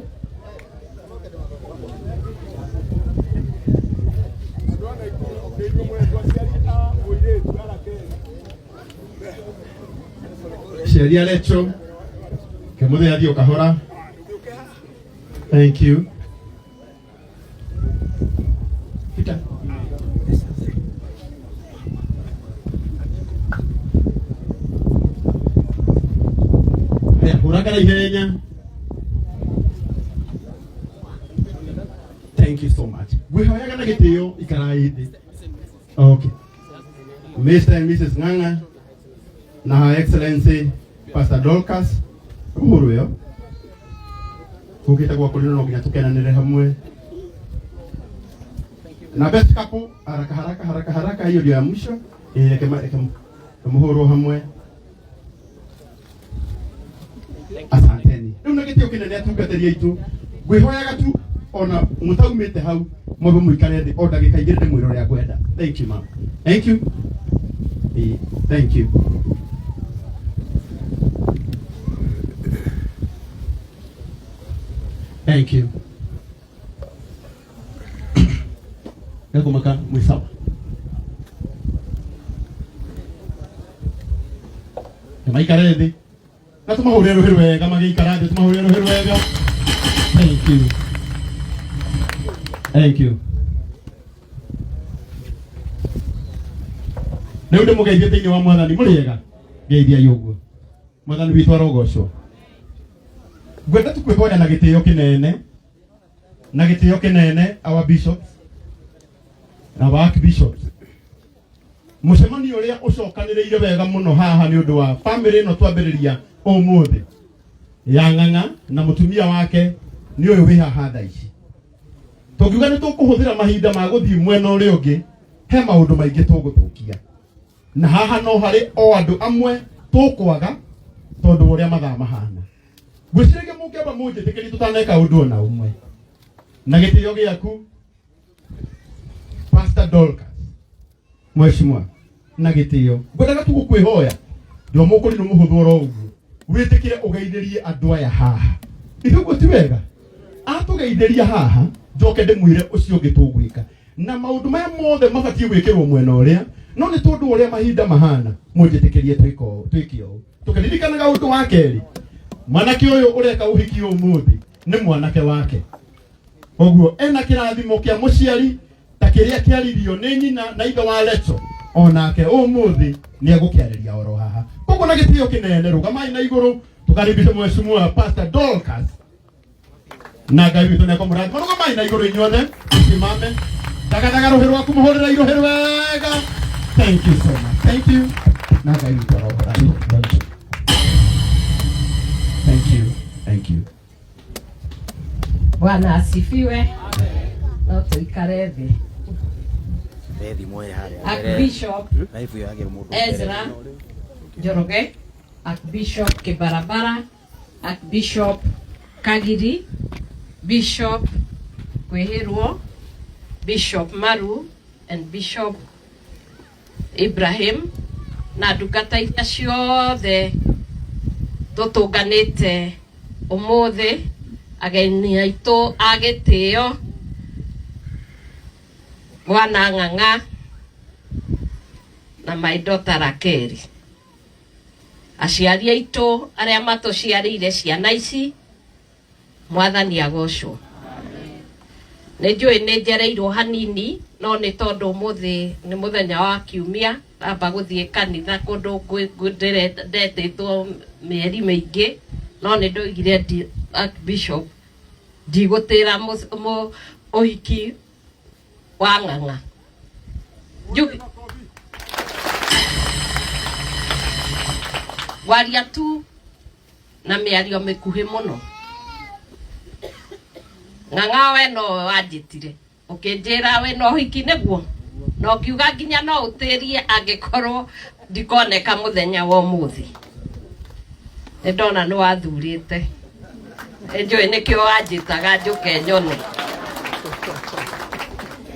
Aciari a Lecho kĩmũthĩ athiĩ o kahora. Thank you. Peter. Haya, hũraga na ihenya. Thank you so much. Ngwĩhoyaga na gĩtĩo ikarai thĩ. Okay. Mr. and Mrs. Ng'ang'a na Her Excellency Pastor Dorcas ũhũrũ ĩyo tũkĩte gwa kũrĩ no nginya tũkenanĩre hamwe na best couple haraka haraka haraka haraka hiyo ndio ya mwisho eh reke reke muhũrwo hamwe asanteni rĩu na gĩtĩo kĩnene atungatĩri aitũ ngwĩhoyaga tu ona mũtaumĩte hau mwambe mũikare thĩ o ndagĩka igĩrĩ ndĩmwĩre ũrĩa ngwenda. Thank you ma'am. Thank you. Thank you. Thank you. Ngakũmaka mwĩ sawa. Nĩmaikare thĩ na tũmahũrĩre rũhĩ rwega magĩikara thĩ tũmahũrĩre rũhĩ rwega. Thank you. Thank you. Rĩu ndĩmũgeithie thĩinĩ wa mwathani mũrĩ ega ngeithiai ũguo mwathani witũ arogocwo ngwenda tu kwĩhoya na gĩtĩo kĩnene na gĩtĩo kĩnene our bishops na our archbishops mũcemanio ũrĩa ũcokanĩrĩire wega mũno haha nĩ ũndũ wa famĩlĩ ĩno twambĩrĩria ũmũthĩ ya ng'ang'a na mũtumia wake nĩ ũyũ wĩ haha thaa ici tũngiuga nĩ tũkũhũthĩra mahinda ma gũthiĩ mwena ũrĩa ũngĩ he maũndũ maingĩ tũgũthũkia na haha no harĩ o andũ amwe tũkwaga tondũ wa ũrĩa mathaa mahana ngwĩciragia mũngĩamba mũnjĩtĩkĩrie tũtaneka ũndũ ona ũmwe na gĩtĩo gĩaku Pastor Dorcas mheshimiwa na gĩtĩo ngwendaga tu gũkwĩhoya ndĩ mũkũrinũ mũhũthũ oro ũguo wĩtĩkĩre ũgeithĩrie andũ aya haha ithe ũguo ti wega atũgeithĩria haha njoke ndĩmwĩre ũcio ũngĩ tũgwĩka na maũndũ maya mothe mabatiĩ gwĩkĩrwo mwena ũrĩa no nĩ tondũ ũrĩa mahinda mahana mũnjĩtĩkĩrie twĩke ũũ tũkĩririkanaga ũndũ wa kerĩ mwanake ũyũ ũreka ũhiki ũmũthĩ nĩ mwanake wake koguo ena kĩrathimo kĩa mũciari ta kĩrĩa kĩaririo nĩ nyina na ithe wa Lecho onake ũmũthĩ nĩ egũkĩarĩria oro haha koguo na gĩtĩo kĩnene rũgamai na igũrũ tũkaribishe mheshimiwa Pastor Dorcas na Ngai witũ nĩekũmũrathima rũgamai na igũrũ inyuothe isimame daga rũhĩ rwaku mũhũrĩre irũhĩ rwega. Thank you so much. Thank you. Na Ngai witũ arohorathima. Thank you. Thank you. Bwana asifiwe. No tuikare thĩ. Archbishop Ezra Njoroge, Archbishop Kibarabara, Archbishop Kagiri, Bishop Kwihirwo, Bishop Maru and Bishop Ibrahim na ndungata iria ciothe tũtũnganĩte ũmũthĩ ageni aitũ a gĩtĩo Bwana Ng'ang'a Na my daughter Rakeli. Aciari aitũ arĩa matũciarĩire ciana ici, Mwathani agocwo. Nĩ njũĩ nĩ njereirwo hanini, no nĩ tondũ ũmũthĩ nĩ mũthenya wa kiumia, ndamba gũthiĩ kanitha kũndũ ndetĩtwo mĩeri mĩingĩ, no nĩ ndoigire Archbishop ndigũtĩra ũhiki wa ng'ang'a. Ngwaria tu na mĩario mĩkuhĩ mũno. Ng'ang'a we nowe wanjĩtire ũkĩnjĩra wĩna ũhiki nĩguo, na ũkiuga nginya no ũtĩrie angĩkorwo ndikoneka mũthenya wa ũmũthĩ. Nĩ ndona nĩ wathurĩte, nĩ njũĩ nĩkĩo wanjĩtaga njũke nyone.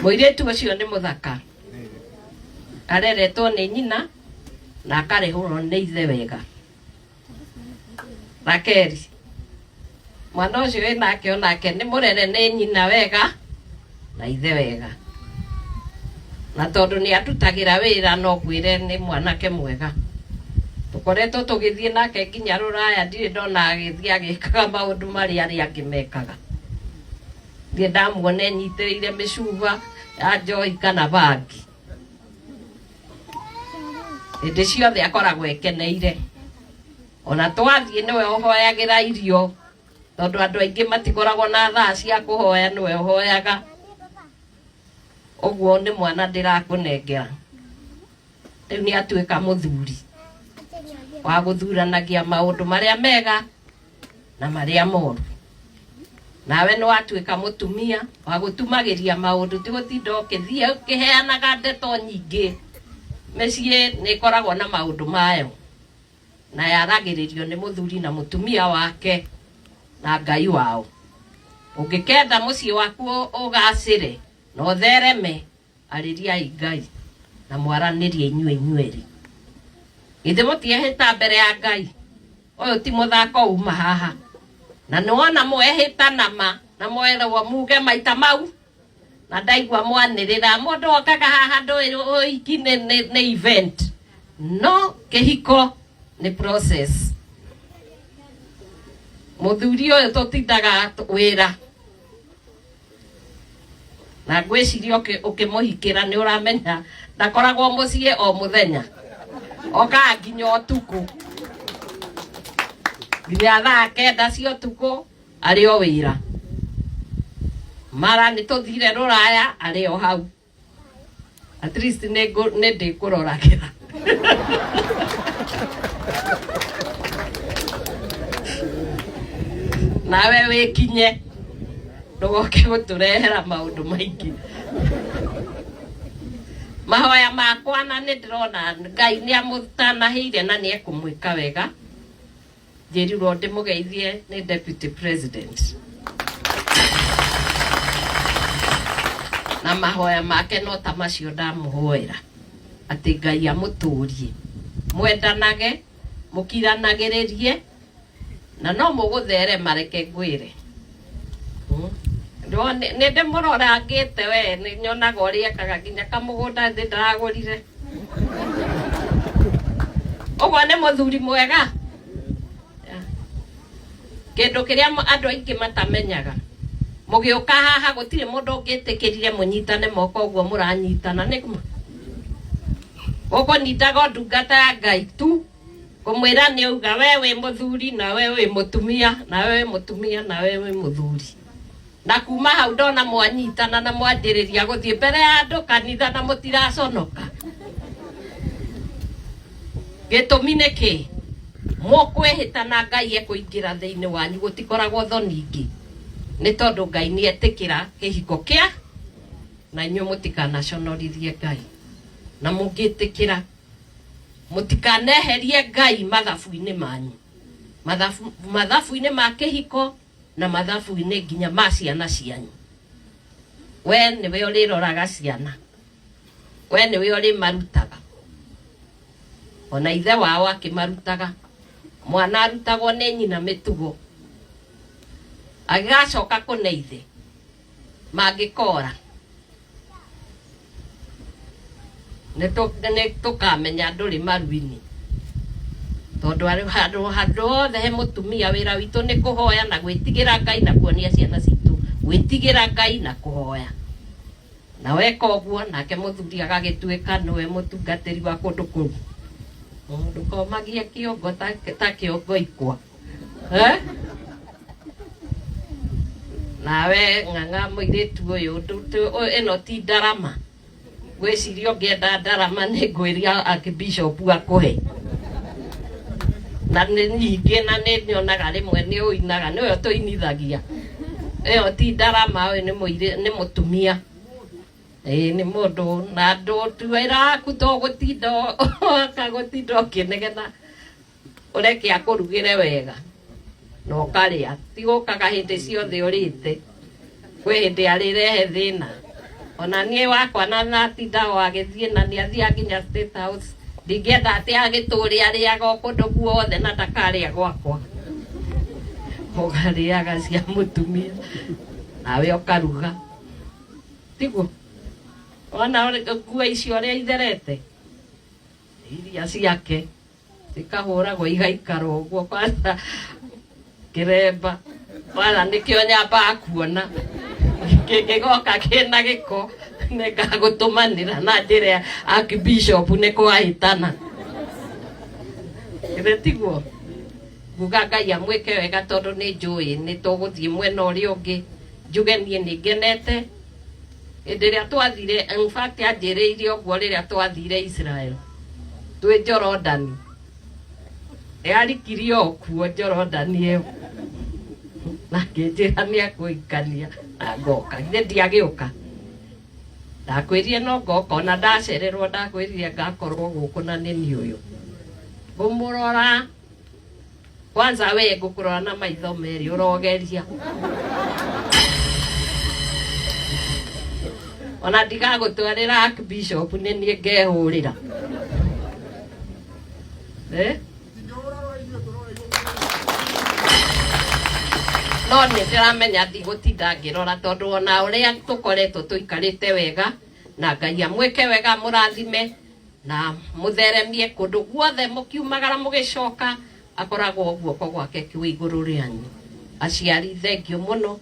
Mũirĩtu ũcio nĩ mũthaka, areretwo nĩ nyina na akarehwo nĩ ithe wega. Rakeli mwana ũcio wĩ nake onake nĩ mũrere nĩ nyina wega na ithe wega, na tondũ nĩ andutagĩra wĩra no ngwĩre nĩ mwanake mwega. Tũkoretwo tũgĩthiĩ nake nginya rũraya, ndirĩ ndona agĩthiĩ agĩkaga maũndũ marĩa arĩa angĩ mekaga. Ndirĩ ndamuona enyitĩrĩire mĩcuba ya njohi kana bangi. Hĩndĩ ciothe akoragwo ekeneire. Ona twathiĩ nĩwe ũhoyagĩra irio, tondũ andũ aingĩ matikoragwo na thaa cia kũhoya, nĩwe ũhoyaga. Ũguo nĩ mwana ndĩrakũnengera. Rĩu nĩ atuĩka mũthuri wa gũthuranagia maũndũ marĩa mega na marĩa moru. Nawe nĩ watuĩka mũtumia wa gũtumagĩria maũndũ, ti gũtinda ũkĩthiĩ ũkĩheanaga ndeto nyingĩ. Mĩciĩ nĩ ĩkoragwo na maũndũ mayo, na yaragĩrĩrio nĩ mũthuri na mũtumia wake na Ngai wao. Ũngĩkenda mũciĩ waku ũgacĩre na ũthereme, arĩriai Ngai na mwaranĩrie inyuĩ inyuerĩ. Githĩ mũtiehĩta mbere ya Ngai? Ũyũ ti mũthako uma haha. Na nĩ wona mwehĩta na ma, na mwerwo muge maita mau, na ndaigua mwanĩrĩra mũndũ okaga haha ndũĩ ũhiki nĩ event. No kĩhiko nĩ process. Mũthuri ũyũ tũtindaga wĩra. Na ngwĩciria ũkĩmũhikĩra nĩ ũramenya ndakoragwo mũciĩ o mũthenya, okaga nginya ũtukũ, nginya thaa 9 cia ũtukũ arĩ o wĩra. Mara nĩ tũthire rũraya arĩ o hau. At least nĩ ndĩkũroragĩra. Nawe wĩkinye ndũgoke gũtũrehera maũndũ maingĩ. Mahoya makwa na nĩ ndĩrona Ngai nĩ amũtanahĩire na nĩ ekũmwĩka wega. Njĩrirwo ndĩmũgeithie nĩ Deputy President. Na mahoya make no ta macio ndamũhoera, atĩ Ngai amũtũrie, mwendanage, mũkiranagĩrĩrie, na no mũgũtherema, reke ngwĩre. Nĩ ndĩmũrorangĩte we, nĩ nyonaga ũrĩa ekaga nginya kamũgũnda thĩ ndagũrire. Ũguo nĩ mũthuri mwega. Kĩndũ kĩrĩa andũ aingĩ matamenyaga, mũgĩũka haha gũtirĩ mũndũ ũngĩtĩkĩrire mũnyitane moko ũguo mũranyitana, nĩ ma? Gũkũnyitaga o ndungata ya Ngai tu, kũmwĩra nĩ auga we wĩ mũthuri na we wĩ mũtumia, na we wĩ mũtumia na we wĩ mũthuri. Na kuma hau ndona mwanyitana na mwanjĩrĩria gũthiĩ mbere ya andũ kanitha na mũtiraconoka. Gĩtũmi nĩ kĩ? Mũkwĩhĩta na Ngai ekũingĩra thĩinĩ wanyu, gũtikoragwo thoni ingĩ, nĩ tondũ Ngai nĩ etĩkĩra kĩhiko kĩa, na inyuĩ mũtikanaconorithie Ngai. Na mũngĩtĩkĩra, mũtikaneherie Ngai mathabu-inĩ manyu, mathabu-inĩ ma kĩhiko na mathabu-inĩ nginya ma ciana cianyu. We nĩwe ũrĩroraga ciana, we nĩwe ũrĩmarutaga, ona ithe wao akĩmarutaga. Mwana arutagwo nĩ nyina mĩtugo, agĩgacoka kũne ithe mangĩkora. Nĩ tũkamenya ndũrĩ maru-inĩ tondũ handũ handũ hothe he mũtumia wĩra witũ nĩ kũhoya na gwĩtigĩra Ngai na kuonia ciana citũ gwĩtigĩra Ngai na kũhoya na weka ũguo nake mũthuri agagĩtuĩka nĩwe mũtungatĩri wa kũndũ kũu. Ndũkomagie kĩongo ta kĩongo ikwa, eh? Nawe ng'ang'a mũirĩtu ũyũ ĩno ti ndarama ngwĩciria ũngĩenda ndarama nĩ ngwĩria archbishop akũhe na nĩ nyingĩ na nĩ nyonaga rĩmwe nĩ ũinaga nĩwe tũinithagia ĩyo ti ndarama ũyũ nĩ mũirĩ nĩ mũtumia ĩĩ nĩ mũndũ na andũ ti wĩra waku to gũtinda ũkagũtinda ũkĩnegena ũreke akũrugĩre wega na ũkarĩa ti gũkaga hĩndĩ ciothe ũrĩte kwĩ hĩndĩ arĩrehe thĩna ona niĩ wakwa na natinda o agĩthiĩ na nĩ athiaga nginya State House ndingĩenda atĩ agĩtũre arĩaga o kũndũ guothe na ndakarĩa gwakwa ũkarĩaga cia mũtumia nawe ũkaruga tiguo ona nguo icio ũrĩa itherete iria ciake cikahũragwo igaikara ũguo kwanza kĩremba wala nĩkĩo nyambaga kuona kĩngĩgoka kĩna gĩko nĩngagũtũmanĩra na njĩra ya archbishop nĩ kwahĩtana githĩ tiguo nguga Ngai amwĩke wega tondũ nĩ njũĩ nĩ tũgũthiĩ mwena ũrĩa ũngĩ njuge niĩ nĩ ngenete hĩndĩ ĩrĩa twathire in fact anjĩrĩire ũguo rĩrĩa twathire Israel twĩ Jorodani yarikirie o kuo Jorodani ĩyo na akĩnjĩra nĩ akũhikania na ngoka githĩ ndiagĩũka ndakwĩrire no ngoka ona ndacererwo ndakwĩrire ngakorwo gũkũ na nĩ niĩ ũyũ ngũmũrora kwanza we ngũkũrora na maitho merĩ ũrogeria ona ndigagũtwarĩra archbishop nĩ niĩ ngehũrĩra eh? No nĩ ndĩramenya ndigũtinda ngĩrora tondũ ona ũrĩa tũkoretwo tũikarĩte wega na Ngai amwĩke wega mũrathime na mũtheremie kũndũ guothe mũkiumagara mũgĩcoka akoragwo guoko gwake kwĩ igũrũ rĩanyu aciari thengio mũno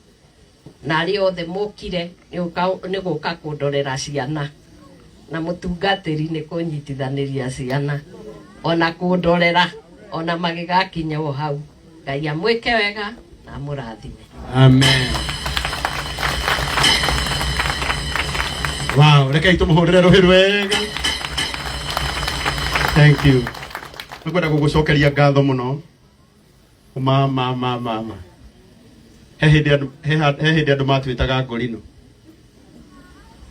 na arĩa othe mũkire nĩ gũka kũndorera ciana na mũtungatĩri nĩ kũnyitithanĩria ciana ona kũndorera ona magĩgakinya o hau Ngai amwĩke wega na amũrathime. Amen. Wow, rekei tumuhurire ruhi rwega. Thank you. Nĩngwenda gũgũcokeria ngatho mũno. Ma ma ma ma ma. He hĩndĩ andũ he hĩndĩ andũ matwĩtaga ngũrinũ.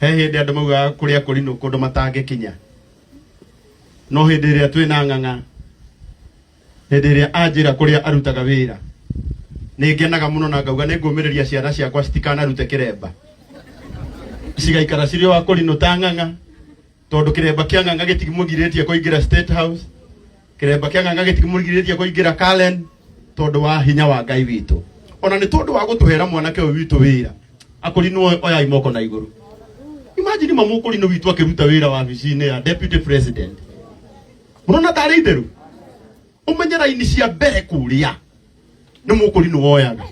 He hĩndĩ andũ maugaga kũrĩa kũrinũ kũndũ matangĩkinya. No hĩndĩ ĩrĩa twĩna ng'ang'a hĩndĩ ĩrĩa anjĩra kũrĩa arutaga wĩra nĩ ngenaga mũno na ngauga nĩ ngũmĩrĩria ciana ciakwa citikanarute kĩremba cigaikara cirĩ o akũrinũ ta ng'ang'a tondũ kĩremba kĩa ng'ang'a gĩtimũgirĩtie kũingĩra State House kĩremba kĩa ng'ang'a gĩtimũgirĩtie kũingĩra Karen tondũ wa hinya wa Ngai witũ ona nĩ tondũ wa gũtũhera mwanake ũyũ witũ wĩra akũrinũ oyai moko na igũrũ imagine mamũkũrinũ witũ akĩruta wĩra wabici-inĩ ya deputy president Mũrona tarĩ itheru ũmenye raini cia mbere kũrĩa nĩ mũkũrinũ woyaga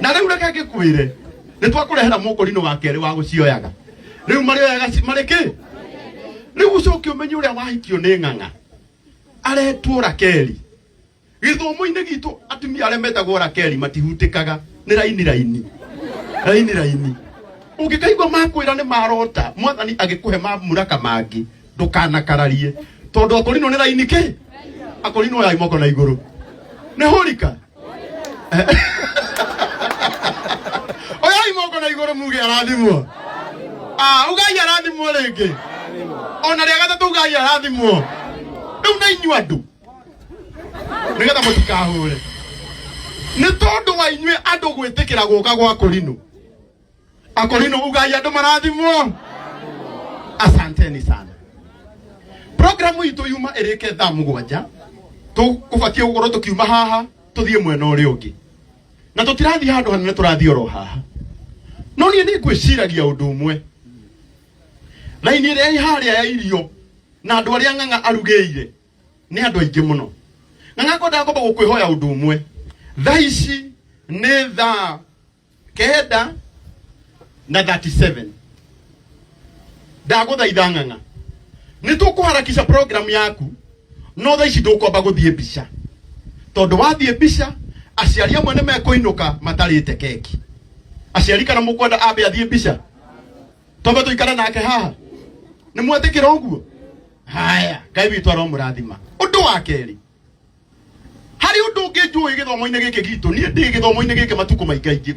na rĩu reke ngĩkwĩre nĩ twakũrehera mũkũrinũ wa kerĩ wa gũcioyaga rĩu marĩoyaga marĩ kĩ rĩu ũcoke ũmenye ũrĩa wahikio nĩ ng'ang'a aretwo Rakeli gĩthomo-inĩ gitũ atumia arĩa metagwo Rakeli matihutĩkaga nĩ raini raini raini raini ũngĩkaigua makwĩra nĩ marota mwathani agĩkũhe mamuraka mangĩ ndũkanakararie tondũ akorino nĩ raini kĩ akorino oyai moko na igũrũ nĩ hũrika oyai moko na igũrũ muge arathimwo ah ugai arathimwo rĩngĩ ona rĩa gatatũ ugai arathimwo rĩu na inyuĩ andũ nĩgetha mũtikahũre nĩ tondũ wa inyuĩ andũ gwĩtĩkĩra gũka gwa kũrinũ akorino ugai andũ marathimwo asanteni sana programu itũ yuma ĩrĩke thaa mũgwanja tũkũbatiĩ gũkorwo tũkiuma haha tũthiĩ mwena ũrĩa ũngĩ na tũtirathiĩ handũ hanene tũrathiĩ oro haha no niĩ nĩ ngwĩciragia ũndũ ũmwe. Raini ĩrĩa ĩ harĩa ya irio na andũ arĩa ng'ang'a arugĩire nĩ andũ aingĩ mũno. Ng'ang'a ngwendaga kwamba gũkwĩhoya ũndũ ũmwe. Thaa ici nĩ thaa 9:37. Ndagũthaitha ng'ang'a, nĩ tũkũharakisha program yaku, no thaa ici ndũkwamba gũthiĩ mbica, tondũ wathiĩ mbica aciari amwe nĩ mekũinũka matarĩte keki. Aciari kana mũkwenda ambe athiĩ mbica twambe tũikare nake haha? Nĩ mwetĩkĩra ũguo? Haya, Ngai witũ aromũrathima. Ũndũ wa kerĩ, harĩ ũndũ ũngĩ njũĩ gĩthomo-inĩ gĩkĩ gitũ. Niĩ ndĩ gĩthomo-inĩ gĩkĩ matukũ maingaingĩ,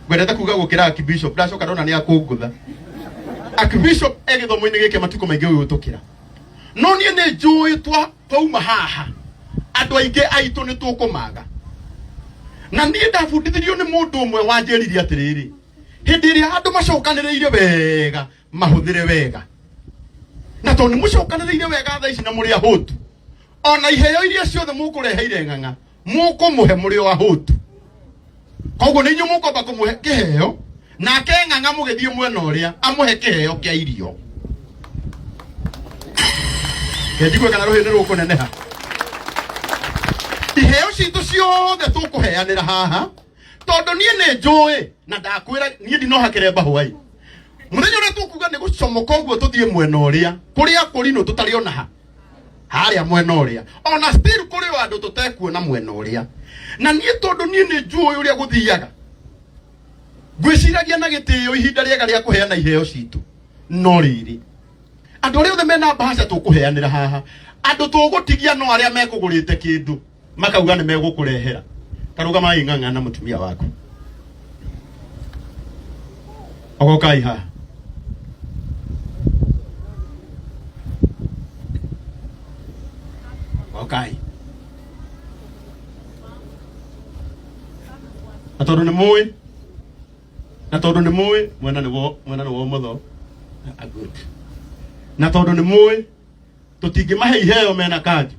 ngwendete kuga gũkĩra Archbishop, ndacoka ndona nĩ akũngũtha. Archbishop e gĩthomo-inĩ gĩkĩ matukũ maingĩ gũgĩtũkĩra, no niĩ nĩ njũĩ twauma haha andũ aingĩ aitũ nĩ tũkũmaga. Na niĩ ndabundithirio nĩ mũndũ ũmwe wanjĩrire atĩrĩrĩ, hĩndĩ ĩrĩa andũ macokanĩrĩire wega mahũthĩre wega, na tondũ nĩ mũcokanĩrĩire wega thaa ici na mũrĩ ahũtu, ona iheo iria ciothe mũkũreheire ng'ang'a mũkũmũhe mũrĩ o ahũtu. Koguo nĩ inyuĩ mũkwamba kũmũhe kĩheo, nake ng'ang'a mũgĩthiĩ mwena ũrĩa amũhe kĩheo kĩa irio. Njigue kana rũhĩ nĩ rũkũneneha. Iheo citũ ciothe tũkũheanĩra haha, tondũ niĩ nĩ njũĩ na ndakwĩra niĩ ndinoha kĩremba hwaĩ mũthenya ũrĩa tũkuga nĩ gũcomoka ũguo tũthiĩ mwena ũrĩa kũrĩa kũrinũ tũtarĩ ona ha harĩa mwena ũrĩa, ona still kũrĩ o andũ tũtekuona mwena ũrĩa. Na niĩ tondũ niĩ nĩ njũĩ ũrĩa gũthiaga, ngwĩciragia na gĩtĩo ihinda rĩega rĩa kũheana iheo citũ. No rĩrĩ, andũ arĩa othe mena mbahaca tũkũheanĩra haha, andũ tũgũtigia no arĩa mekũgũrĩte kĩndũ makauga nĩ megũkũrehera. Tarũgamai ng'ang'a na mũtumia waku, ogokai haha. Okai na tondũ nĩ mũĩ, na tondũ nĩ mũĩ mwena nĩ wo mwena nĩ wa ũmotho. Ah, good. Na tondũ nĩ mũĩ tũtingĩmahe iheo mena kanjũ.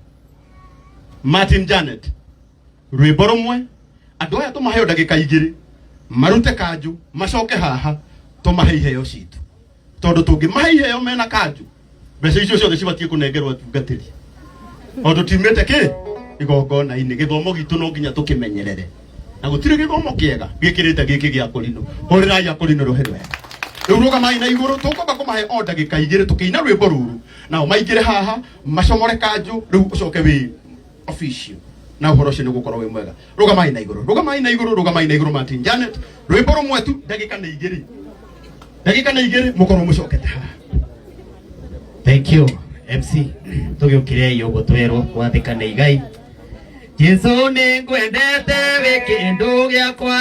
Martin Janet, rwĩmbo rũmwe, andũ aya tũmaheo ndagĩka 2 marute kanjũ, macoke haha tũmahe iheo citũ, tondũ tũngĩmahe iheo mena kanjũ, mbeca icio ciothe cibatiĩ kũnengerwo atungatĩri, o tũtiumĩte kĩ igongona-inĩ. Gĩthomo gitũ no nginya tũkĩmenyerere, na gũtirĩ gĩthomo kĩega gĩkĩrĩte gĩkĩ gĩa kũrinũ. Hũrĩrai akũrinũ rũhĩ rwega. Rĩu rũgamai na igũrũ, tũkwamba kũmahe o ndagĩka 2 tũkĩina rwĩmbo rũrũ, nao maingĩre haha macomore kanjũ. Rĩu ũcoke wĩ official na ũhoro ũcio nĩ gũkorwo wĩ mwega. Rũgamai na igũrũ, rũgamai na igũrũ, rũgamai na igũrũ. Martin Janet, rwĩmbo rũmwe tu, ndagĩka nĩ 2, ndagĩka nĩ 2, mũkorwo mũcokete haha. Thank you MC. Tũgĩũkĩrei ũguo twerwo gwathĩka nĩ igai. Jesu nĩ ngwendete wĩ kĩndũ gĩakwa,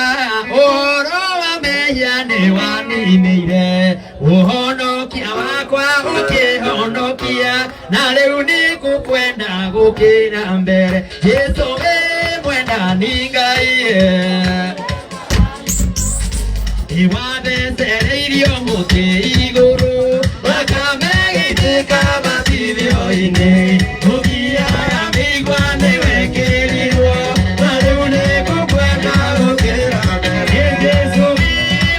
ũhoro wa mehia nĩ waninĩire, ũhonokia wakwa ũkĩhonokia, na rĩu nĩ ngũkwenda gũkĩra mbere. Jesu wĩ mwendani Ngai, nĩwathecereirio mũtĩ igũrũ, thakame ĩgĩitĩka batithio-inĩ, ũthiaga mĩigua nĩwekĩrirwo, na rĩu nĩngũkwenda gũkĩra mbere. Jesu wĩ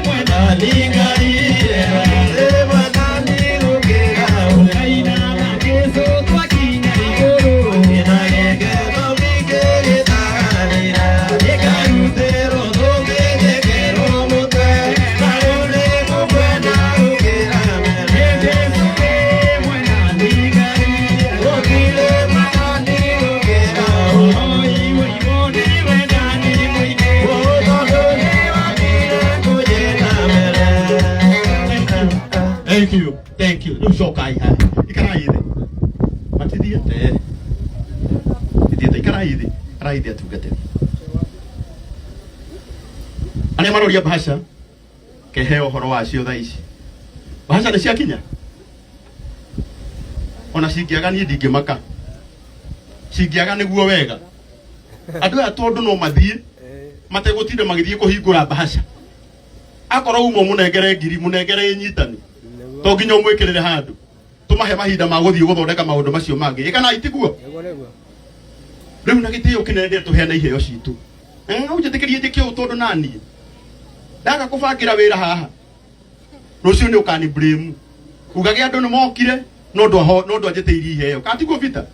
mwendani Ngai, wĩ mwendani gũkĩra ũkaina na Jesu twakinya igũrũ, na gĩkeno kĩingĩ gĩtaganĩra, gĩkarutĩrwo thũmbĩ njĩkĩrwo mũtwe, na rĩu nĩngũkwenda gũkĩra mbere. Jesu wĩ mwendani Ngai, gũtirĩ mwendani gũkĩra ũhoi ũimũ nĩ wendani mũingĩ, tondũ nĩwambire kũnjĩta mbere. Thank you, thank you. Rĩu cokai haha, ikarai thĩ, matithiĩte ithiĩte, ikarai thĩ, ikarai thĩ atungatĩri arĩa maroria bahasha kehe ũhoro wacio thaa ici. Bahasha nĩ ciakinya, ona cingĩaga niĩ ndingĩmaka, cingĩaga nĩguo wega andũ aya tondũ no mathiĩ mategũtinda magĩthiĩ kũhingũra bahasha. Akorwo uma ũmũnengere ngiri, mũnengere ĩnyitani, to nginya ũmwĩkĩrĩre handũ, tũmahe mahinda ma gũthiĩ gũthondeka maũndũ macio mangĩ. Ĩ kana itiguo? Rĩu na gĩtĩo kĩnene ndĩrĩa tũheana iheo citũ, na ũnjĩtĩkĩrie njĩke ũũ tondũ naniĩ ndaga kũbangĩra wĩra haha. Rũciũ nĩ ũkani blame. Ugage andũ nĩ mokire no ndwaho no ndwanjĩtĩirie iheo. Katiguo Peter?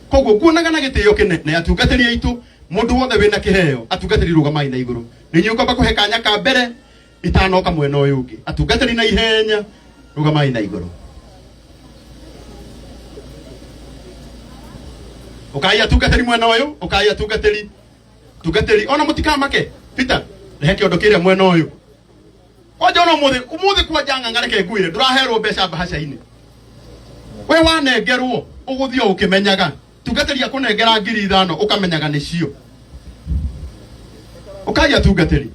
Koguo nguonaga na gĩtĩo kĩnene atungatĩri aitũ, mũndũ wothe wĩna kĩheo, atungatĩri rũgamai na igũrũ. Nĩ inyuĩ ngwamba kũhe kanya ka mbere itanoka mwena ũyũ ũngĩ. Atungatĩri na ihenya rũgamai na igũrũ. Ũkai atungatĩri mwena ũyũ, ũkai atungatĩri. Tungatĩri ona mũtikamake. Peter, rehe kĩondo kĩrĩa mwena ũyũ. Kwanja ona ũmũthĩ, ũmũthĩ kwanja ng'ang'a reke ngwĩre, ndũraherwo mbeca mbahaca-inĩ. We wanengerwo, ũgũthiĩ o ũkĩmenyaga. Tungatĩri akũnengera 5,000 ũkamenyaga nĩcio. Ũkai atungatĩri.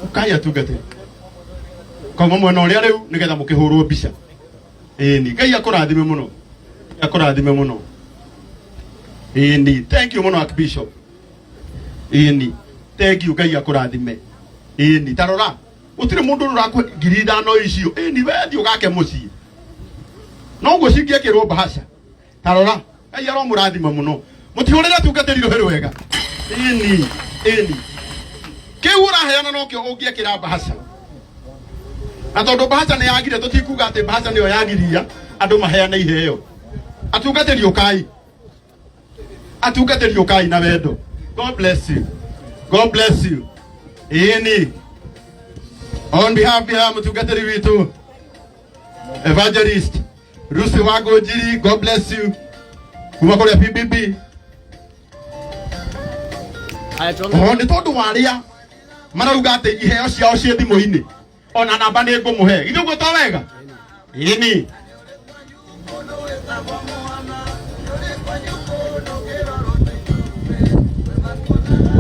Ũkai atungatĩri. Kauma mwena ũrĩa rĩu nĩgetha mũkĩhũrwo mbica. Ĩni, Ngai akũrathime mũno. Akũrathime mũno. Ĩni, thank you mũno Archbishop. Ĩni, thank you Ngai akũrathime. Ĩni, ta rora gũtirĩ mũndũ ũrakũhe 5,000 icio. Ĩni, we thiĩ ũgake mũciĩ. Noguo cingĩekĩrwo mbahaca. Ta rora, Ngai aromũrathima mũno. Mũtihũrĩre atungatĩri rũhĩ rwega. Ĩni, ĩni. Kĩu ũraheana nokĩo ũngĩekĩra mbahaca. Na tondũ mbahaca nĩ yagire, tũtikuga atĩ mbahaca nĩyo yagiria andũ maheane iheo. Atungatĩri ũkai. Atungatĩri ũkai na wendo. God bless you. God bless you. Ĩni. On behalf ya mũtungatĩri witũ Evangelist Lucy Wangũnjiri, God bless you. Kuma kũrĩa PBB. Oho nĩ tondũ wa arĩa marauga atĩ iheo ciao ciĩ thimũ-inĩ ona namba nĩ ngũmũhe. Githĩ ũguo to wega? Ĩni.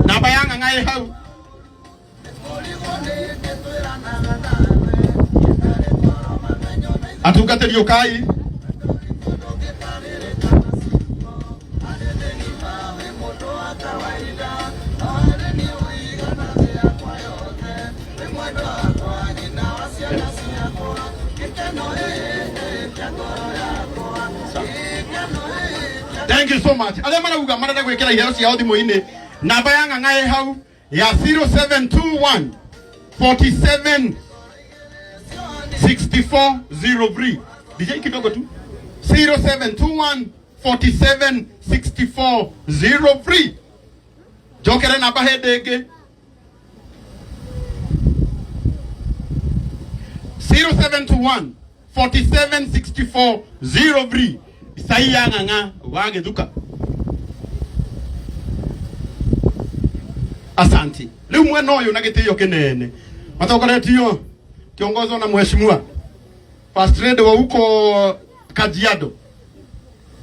Namba ya ng'ang'a ĩ hau. Atungatĩri ũkai. Thank you so much. Arĩa marauga marenda gwĩkĩra iheo ciao thimũ-inĩ, namba ya ng'ang'a ĩ hau ya 0721 47 64 03. DJ kidogo tu. 0721 47 64 03. Njokere namba hĩndĩ ĩngĩ. 0721 47 64 03. Isaia Ng'ang'a wa Gĩthuka. Asanti. Rĩu mwena ũyũ na gĩtĩo kĩnene matongoretio kĩongozwo na mheshimiwa First Lady wa huko Kajiado.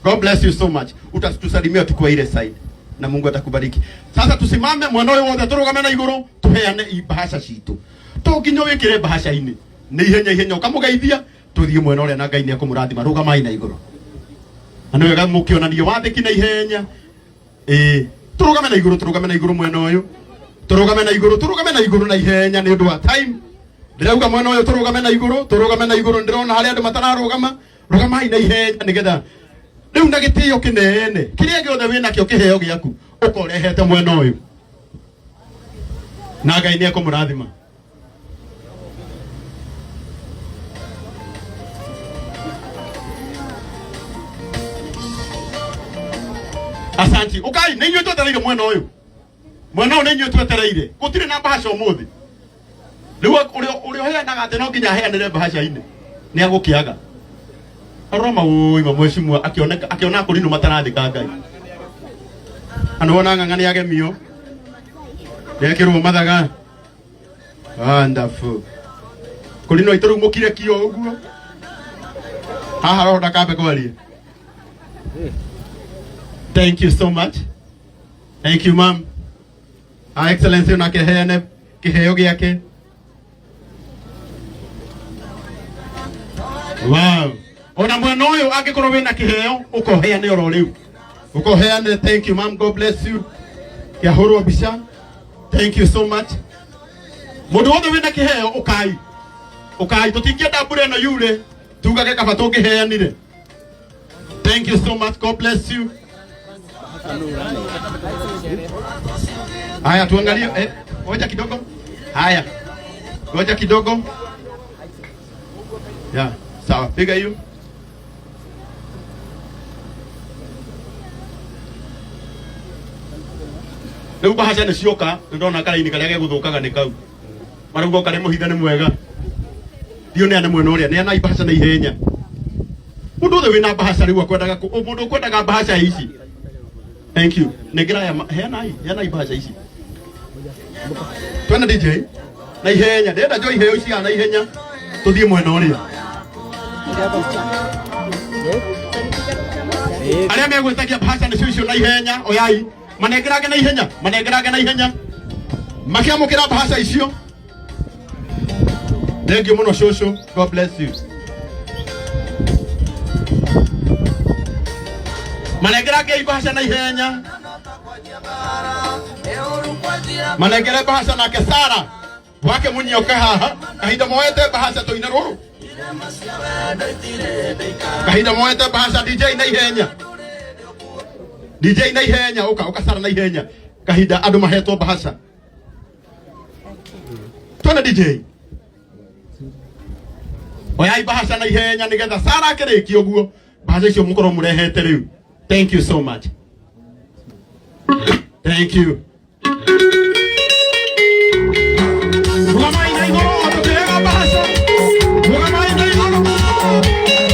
God bless you so much. Utatusalimia tukiwa ile side na Mungu atakubariki. Sasa tusimame mwena ũyũ wothe tũrũgame na igũrũ tũheane ibahasha citũ. To nginya wĩkĩre bahasha-inĩ. Nĩ ihenya ihenya ũkamũgeithia tũthiĩ mwena ũrĩa na Ngai nĩ ekũmũrathima. Rũgamai na igũrũ. Na nĩ wega mũkĩonanie wathĩki na ihenya. Ĩĩ, tũrũgame na igũrũ, tũrũgame na igũrũ mwena ũyũ. Tũrũgame na igũrũ, tũrũgame na igũrũ na ihenya nĩ ũndũ wa time. Ndĩrauga mwena ũyũ tũrũgame na igũrũ, tũrũgame na igũrũ, ndĩrona harĩa andũ matararũgama. Rũgamai na ihenya nĩgetha rĩu na gĩtĩo kĩnene kĩrĩa gĩothe wĩnakĩo kĩheo gĩaku ũkorehete mwena ũyũ. Na Ngai nĩ ekũmũrathima. Asanti. Ukai, nĩ inyuĩ twetereire mwena ũyũ. Mwena ũyũ nĩ inyuĩ twetereire. Gũtirĩ na mbahaca ũmũthĩ. Rĩu ũrĩa ũrĩa ũheanaga atĩ no nginya aheanĩre mbahaca-inĩ nĩ agũkĩaga. Rora maũima mheshimiwa akĩoneka akĩona akũrinũ matarathika Ngai. Andũ wona ng'ang'a nĩ agemio. Nĩekĩrwo mathaga. Wonderful. Kũrinũ aitũ rĩu mũkire kio ũguo. Haha roho ndakambe kwaria. Thank you so much. Thank you ma'am. Her Excellency onake heane kĩheo gĩake. Wow. Ona mwena ũyũ angĩkorwo wĩna kĩheo ũkoheane oro rĩu. Ũkoheane. Thank you ma'am. God bless you. Kĩahũrwo mbica. Thank you so much. Mũndũ wothe wĩna kĩheo ũkai. Ũkai tũtingĩenda mbura ĩno yure tugage kaba tũngĩheanire. Thank you so much. God bless you. Haya tuangalie, ngoja kidogo. Haya. Ngoja kidogo. Ya, sawa. Piga hiyo. Rĩu bahaca nĩ cioka, nĩ ndona karaini karĩa gegũthũkaga nĩ kau. Marauga karĩ mũhithe nĩ mwega. Ndiũ neane mwena ũrĩa, neanai bahaca na ihenya. Mũndũ wothe wĩna bahaca rĩu akwendaga kũ- mũndũ ũkwendaga bahaca ici. Thank you. Nengera aya, heanai, heanai bahaca ici. Twende DJ. Na ihenya, ndĩrenda njoe iheo ici haha na ihenya. Tũthiĩ mwena ũrĩa. Arĩa megwĩtagia bahaca nĩcio icio na ihenya, oyai. Manengerange na ihenya, manengerange na ihenya. Makĩamũkĩra bahaca icio. Thank you mũno cũcũ. God bless you. Manengerange bahaca na ihenya. Manengere bahaca nake Sara wake munyoke haha kahinda moete bahaca tũine rũrũ kahinda moete bahaca DJ na ihenya DJ na ihenya ũka ũka Sara na ihenya kahinda andũ mahetwo bahaca twende DJ oyai bahaca na ihenya nigetha Sara akĩrĩkia ũguo bahaca icio mũkorwo mũrehete rĩu. Thank you so much. Thank you. Rũgamai na igũrũ o tũkĩrega bahaca. Rũgamai na igũrũ.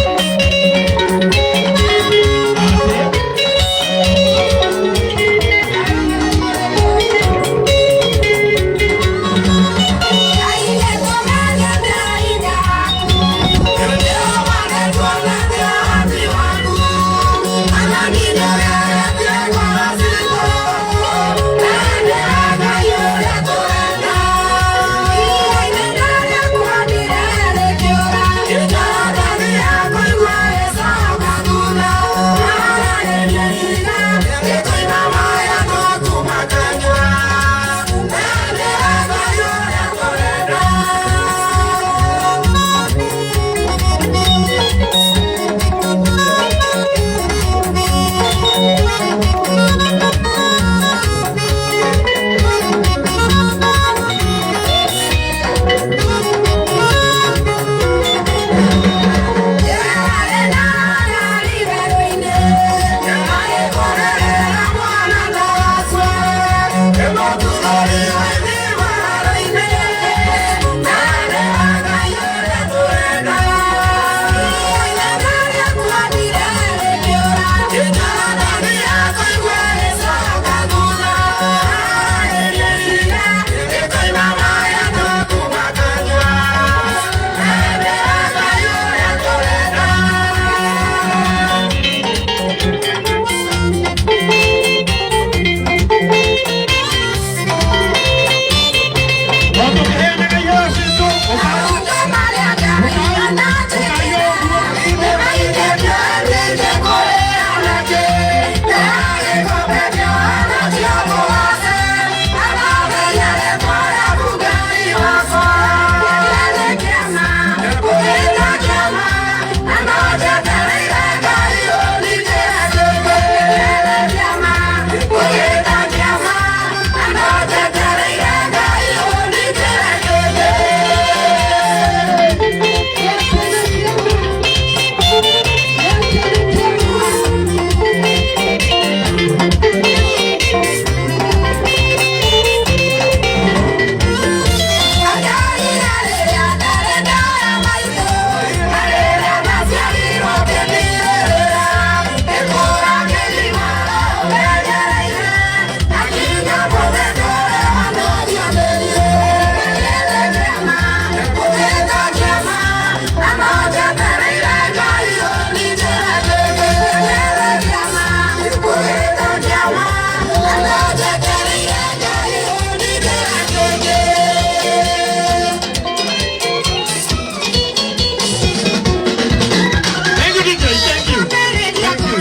Thank you, DJ. Thank you. Thank you.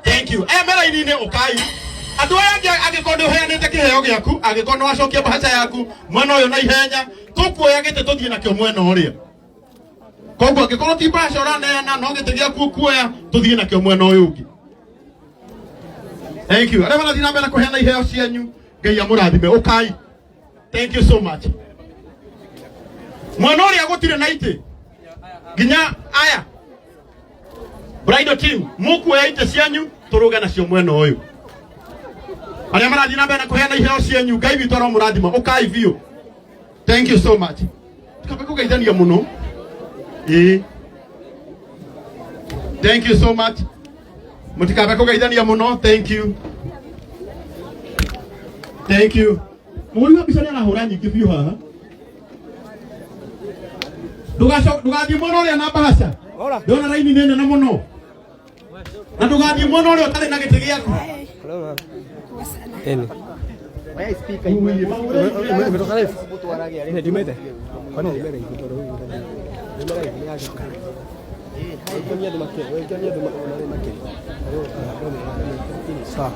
Thank you. Aya me raini-inĩ ũkai. Andũ aya angĩ angĩkorwo nĩ ũheanĩte kĩheo gĩaku, angĩkorwo nĩ wacokia bahaca yaku mwena ũyũ na ihenya, tũkuoya gĩtĩ tũthiĩ nakĩo mwena ũrĩa. Koguo angĩkorwo ti bahaca ũraneana no gĩtĩ gĩaku ũkuoya tũthiĩ nakĩo mwena ũyũ ũngĩ. Thank you. Arĩa marathiĩ na mbere kũheana iheo cianyu, Ngai amũrathime. Ũkai. Thank you so much. Mwena ũrĩa gũtirĩ na itĩ nginya aya bridal team mukuoya itĩ cianyu tũrũge nacio mwena ũyũ. Arĩa marathiĩ na mbere na kũheana iheo cianyu, Ngai witũ aromũrathima, ũkai biũ. Thank you so much. Tukambe kũgeithania mũno. Ĩĩ, thank you so much. Mũtikambe kũgeithania mũno. Thank you, thank you. Mũhũri wa mbica nĩ arahũra nyingĩ biũ haha. Ndũgathiĩ mwena ũrĩa na mbahaca, ndona raini nĩ nene mũno, na ndũgathiĩ mwena ũrĩa ũtarĩ na gĩtĩ gĩaku. Sawa.